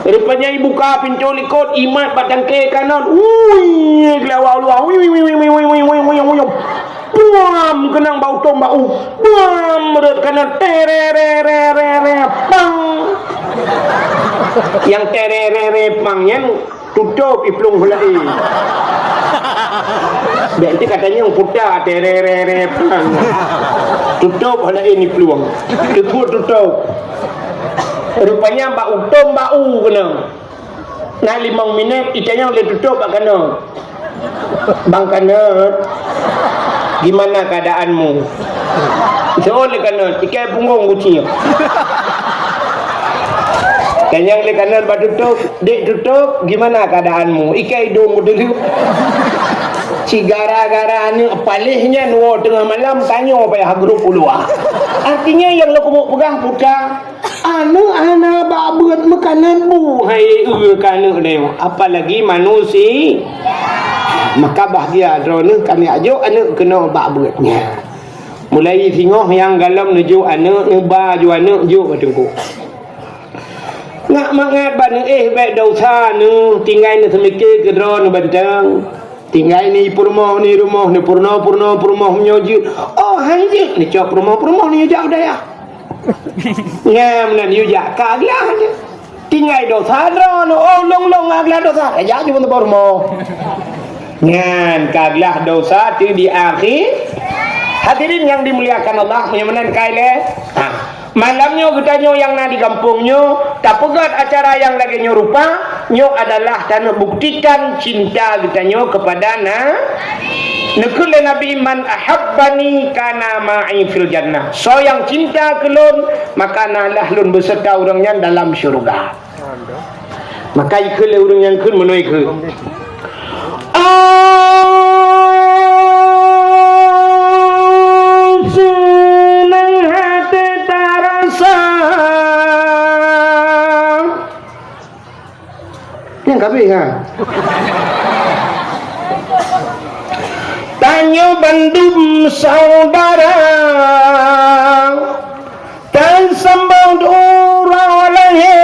Rupanya ibuka pintoe likot, imat bak tangke kaneut. Ui, glah wa luwa. Ui, ui, ui. Buam, keunong bak utông bak u. Buam, rot kaneut. Tere, re, re, re, re, pang. Nyang tere, re, re, pang nyan Tutôp iplueng ho laén. Bèk ti katanyong puta, tererere, pang. Tutôp ho laén iplueng. Teupeu tutôp. Rupanya bak utông bak u keunong. Na limong minét, itanyong lé tutôp bak kaneut. "Bang Kaneut, gimana keadaanmu?" Seuôt lé kaneut, ikai punggong kucing. Tanyong lé kaneut bak tutôp, "Dek tutôp, gimana keadaanmu?" Ikai idông kuteuleuek. Sigara-gara aneuk paléh nyan woe teungoh malam tanyoe payah grup u luwa. Artinya nyang lôn keumeung peugah buta, aneuk hana bak beuet meukanan bu hai eu keu aneuk nyoe, apalagi manusia. Maka bahgia droeneuh kami ajok aneuk keunoe bak beuet nyan. Mulai singoh nyang galom neujok aneuk, neuba ju aneuk jok bak teungku. Ngat mangat bak neuéh bék desya neuh, tinggai neuseumiké keudroe neubanteng. Tinggai ni peurumoh ni rumoh ni peurunoe peurunoe peurumoh meunyoe jeuet. Oh hai jeuet neucok peurumoh peurumoh ni jak u dayah. Nyan meunan yue jak ka glah. Tinggai desya droeneuh, oh lông-lông ka glah desya. Eh jak jumeuteupeu rumoh. Nyan ka glah desya teu di akhé. Hadirin yang dimuliakan Allah, meunyoe meunan kai lé. Ha. Malam nyoe geutanyoe nyang na di gampông nyoe tapeugét acara nyang lagée nyoe rupa, nyoe adalah taneuk buktikan cinta geutanyoe kepada na-, neukheun lé Nabi, "Man ahabbani kana ma'i fil jannah." Soe nyang cinta keu lôn, maka nalah lôn beuseurta ureuëng nyan dalam syeuruga. Maka ikheun lé ureuëng nyang kheun meunoe kheun. Oh, seunang hati tarasa. Nyang kabeh ha. Tanyoe bandum saudara. Tasambot uroe lahé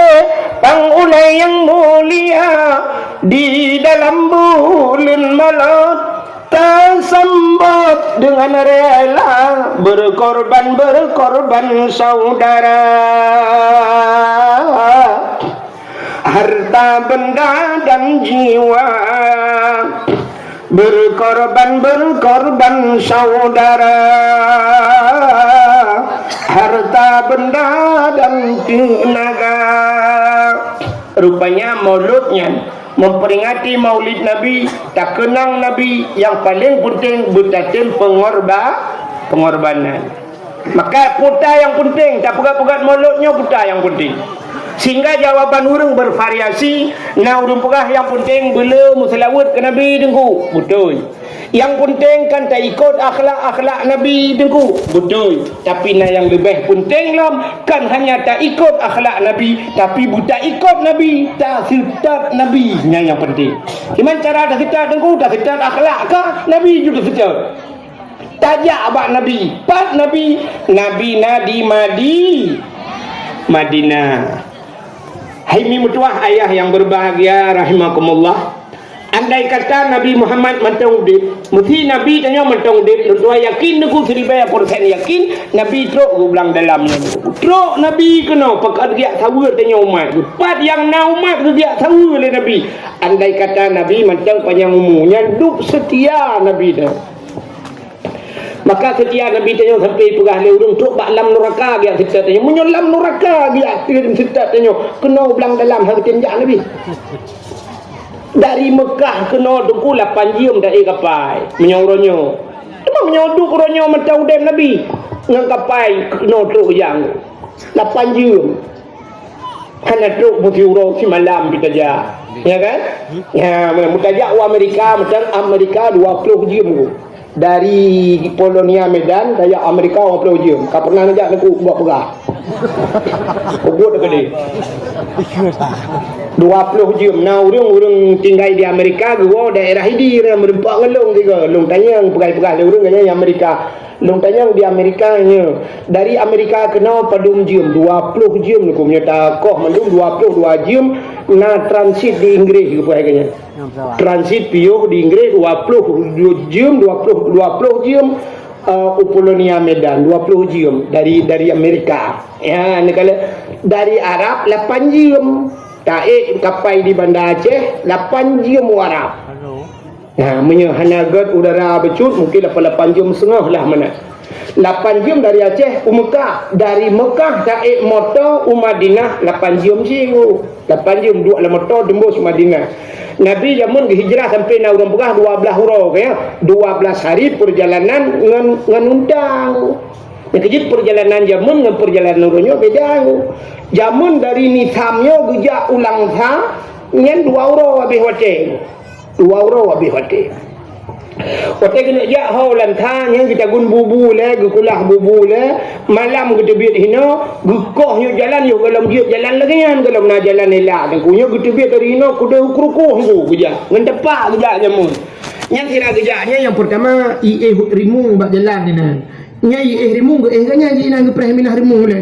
pang ulée nyang mulia di dalam buleuen Molot. Tasambot deungon rela beureukorban-beureukorban saudara. Harta benda dan jiwa, beureukorban-beureukorban saudara, harta benda dan teunaga. Rupanya maulud nyan memperingati maulid Nabi, takeunang Nabi, nyang paleng peunteng beutatem peungorba-, peungorbanan. Maka peue nyang peunteng, tapeugah-peugah maulud nyoe peue nyang peunteng. Sehingga jawaban ureuëng bervariasi, na ureuëng peugah nyang peunteng beuleu meuseulaweuet keu Nabi teungku. Beutôi. Nyang peunteng kan taikot akhlak-akhlak Nabi teungku. Beutôi. Tapi na nyang leubeh peunteng lom, kan hanya taikot akhlak Nabi, tapi beutaikot Nabi, taseutôt Nabi. Nyan nyang peunteng. Kiban cara taseutôt teungku, taseutôt akhlak kah Nabi ju taseutôt. Tajak bak Nabi. Pat Nabi? Nabi na di Madi-, Madinah. Hai mi meutuwah ayah nyang berbahagia rahimakumullah. Andai kata Nabi Muhammad mantong udeb, meusi Nabi tanyoe mantong udeb, lôn tuwah yakin teungku siribèe persen yakin Nabi trok geuh blang dalam nyoe. Trok Nabi keunoe, pakon geujak saweue tanyoe umat geuh. Pat nyang na umat geuh geujak saweue lé Nabi. Andai kata Nabi mantong panyang umu, nyan dup seutia Nabi nyan. Maka seutia Nabi tanyoe sampai peugah lé ureuëng trok bak lam nuraka geujak seutôt tanyoe. Meunyoe lam nuraka geujak seutôt tanyoe, keunoe blang dalam hana tém jak Nabi. Dari Meukah keunoe teungku lapan jeuem taék kapai. Meunyoe uroe nyoe. Teuma meunyoe duek uroe nyoe mantong udeb Nabi, ngon kapai keunoe trok jak lapan jeuem. Hana trok meusiuroe simalam pih tajak. Ya kan? Ya, meutajak u Amerika, mantong Amerika dua ploh jeuem. Dari Polonia Medan tajak Amerika dua ploh jeuem. Ka pernah neujak teungku buat peugah. Ubot keudeh. Dua ploh jeuem. Na ureuëng-ureuëng tinggai di Amerika geuwoe daerah Idi, meureumpok ngon lôn tiga. Lôn tanyong peugah-peugah lé ureuëng nyan Amerika. Lôn tanyong di Amerika nyoe. Dari Amerika keunoe padum jeuem? Dua ploh jeuem, neukheun nyoe takoh mandum dua ploh dua jeuem na transit di Inggris, geupeugah lagée nyan. Transit piôh di Inggris dua ploh jeuem, dua ploh, dua ploh jeuem, eh, u Polonia Medan dua ploh jeuem dari, dari Amerika. Ya, neukala dari Arab lapan jeuem. Taék kapai di Banda Aceh lapan jeuem u Arab. Nah, meunyoe hana gét udara bacut, mungkin lapan, lapan jeuem seungoh lah meunan. Lapan jeuem dari Aceh u Meukah, dari Meukah taék moto u Madinah lapan jeuem siuroe. Lapan jeuem duek lam moto teumbus Madinah. Nabi jameun geuhijrah sampai na ureuëng peugah dua blaih uroe, ya. Dua blaih hari peurjalanan ngon, ngon unta. Nyang keujeuet peurjalanan jameun ngon peurjalanan uroe nyoe beda. Jameun dari Nisam nyoe geujak u Langsa nyan dua uroe habéh watée. Dua uroe habéh watée. Watée keuneuk jak ho lam that, nyan geutagun bubu lé, geukulah bubu lé, malam geuteubiet hinoe, geukoh nyoe jalan, yoh gohlom jeuet jalan lagée nyan, gohlom na jalan elak teungku. Nyoe geuteubiet dari hinoe, keudeh u Krukoh teungku geujak, ngon tepak geujak jameun. Nyan sira geujak, nyan nyang peurtama, iéh rimueng bak jalan inan. Nyan iéh rimueng geuéh geuh nyan, inan geupreh minah rimueng lé.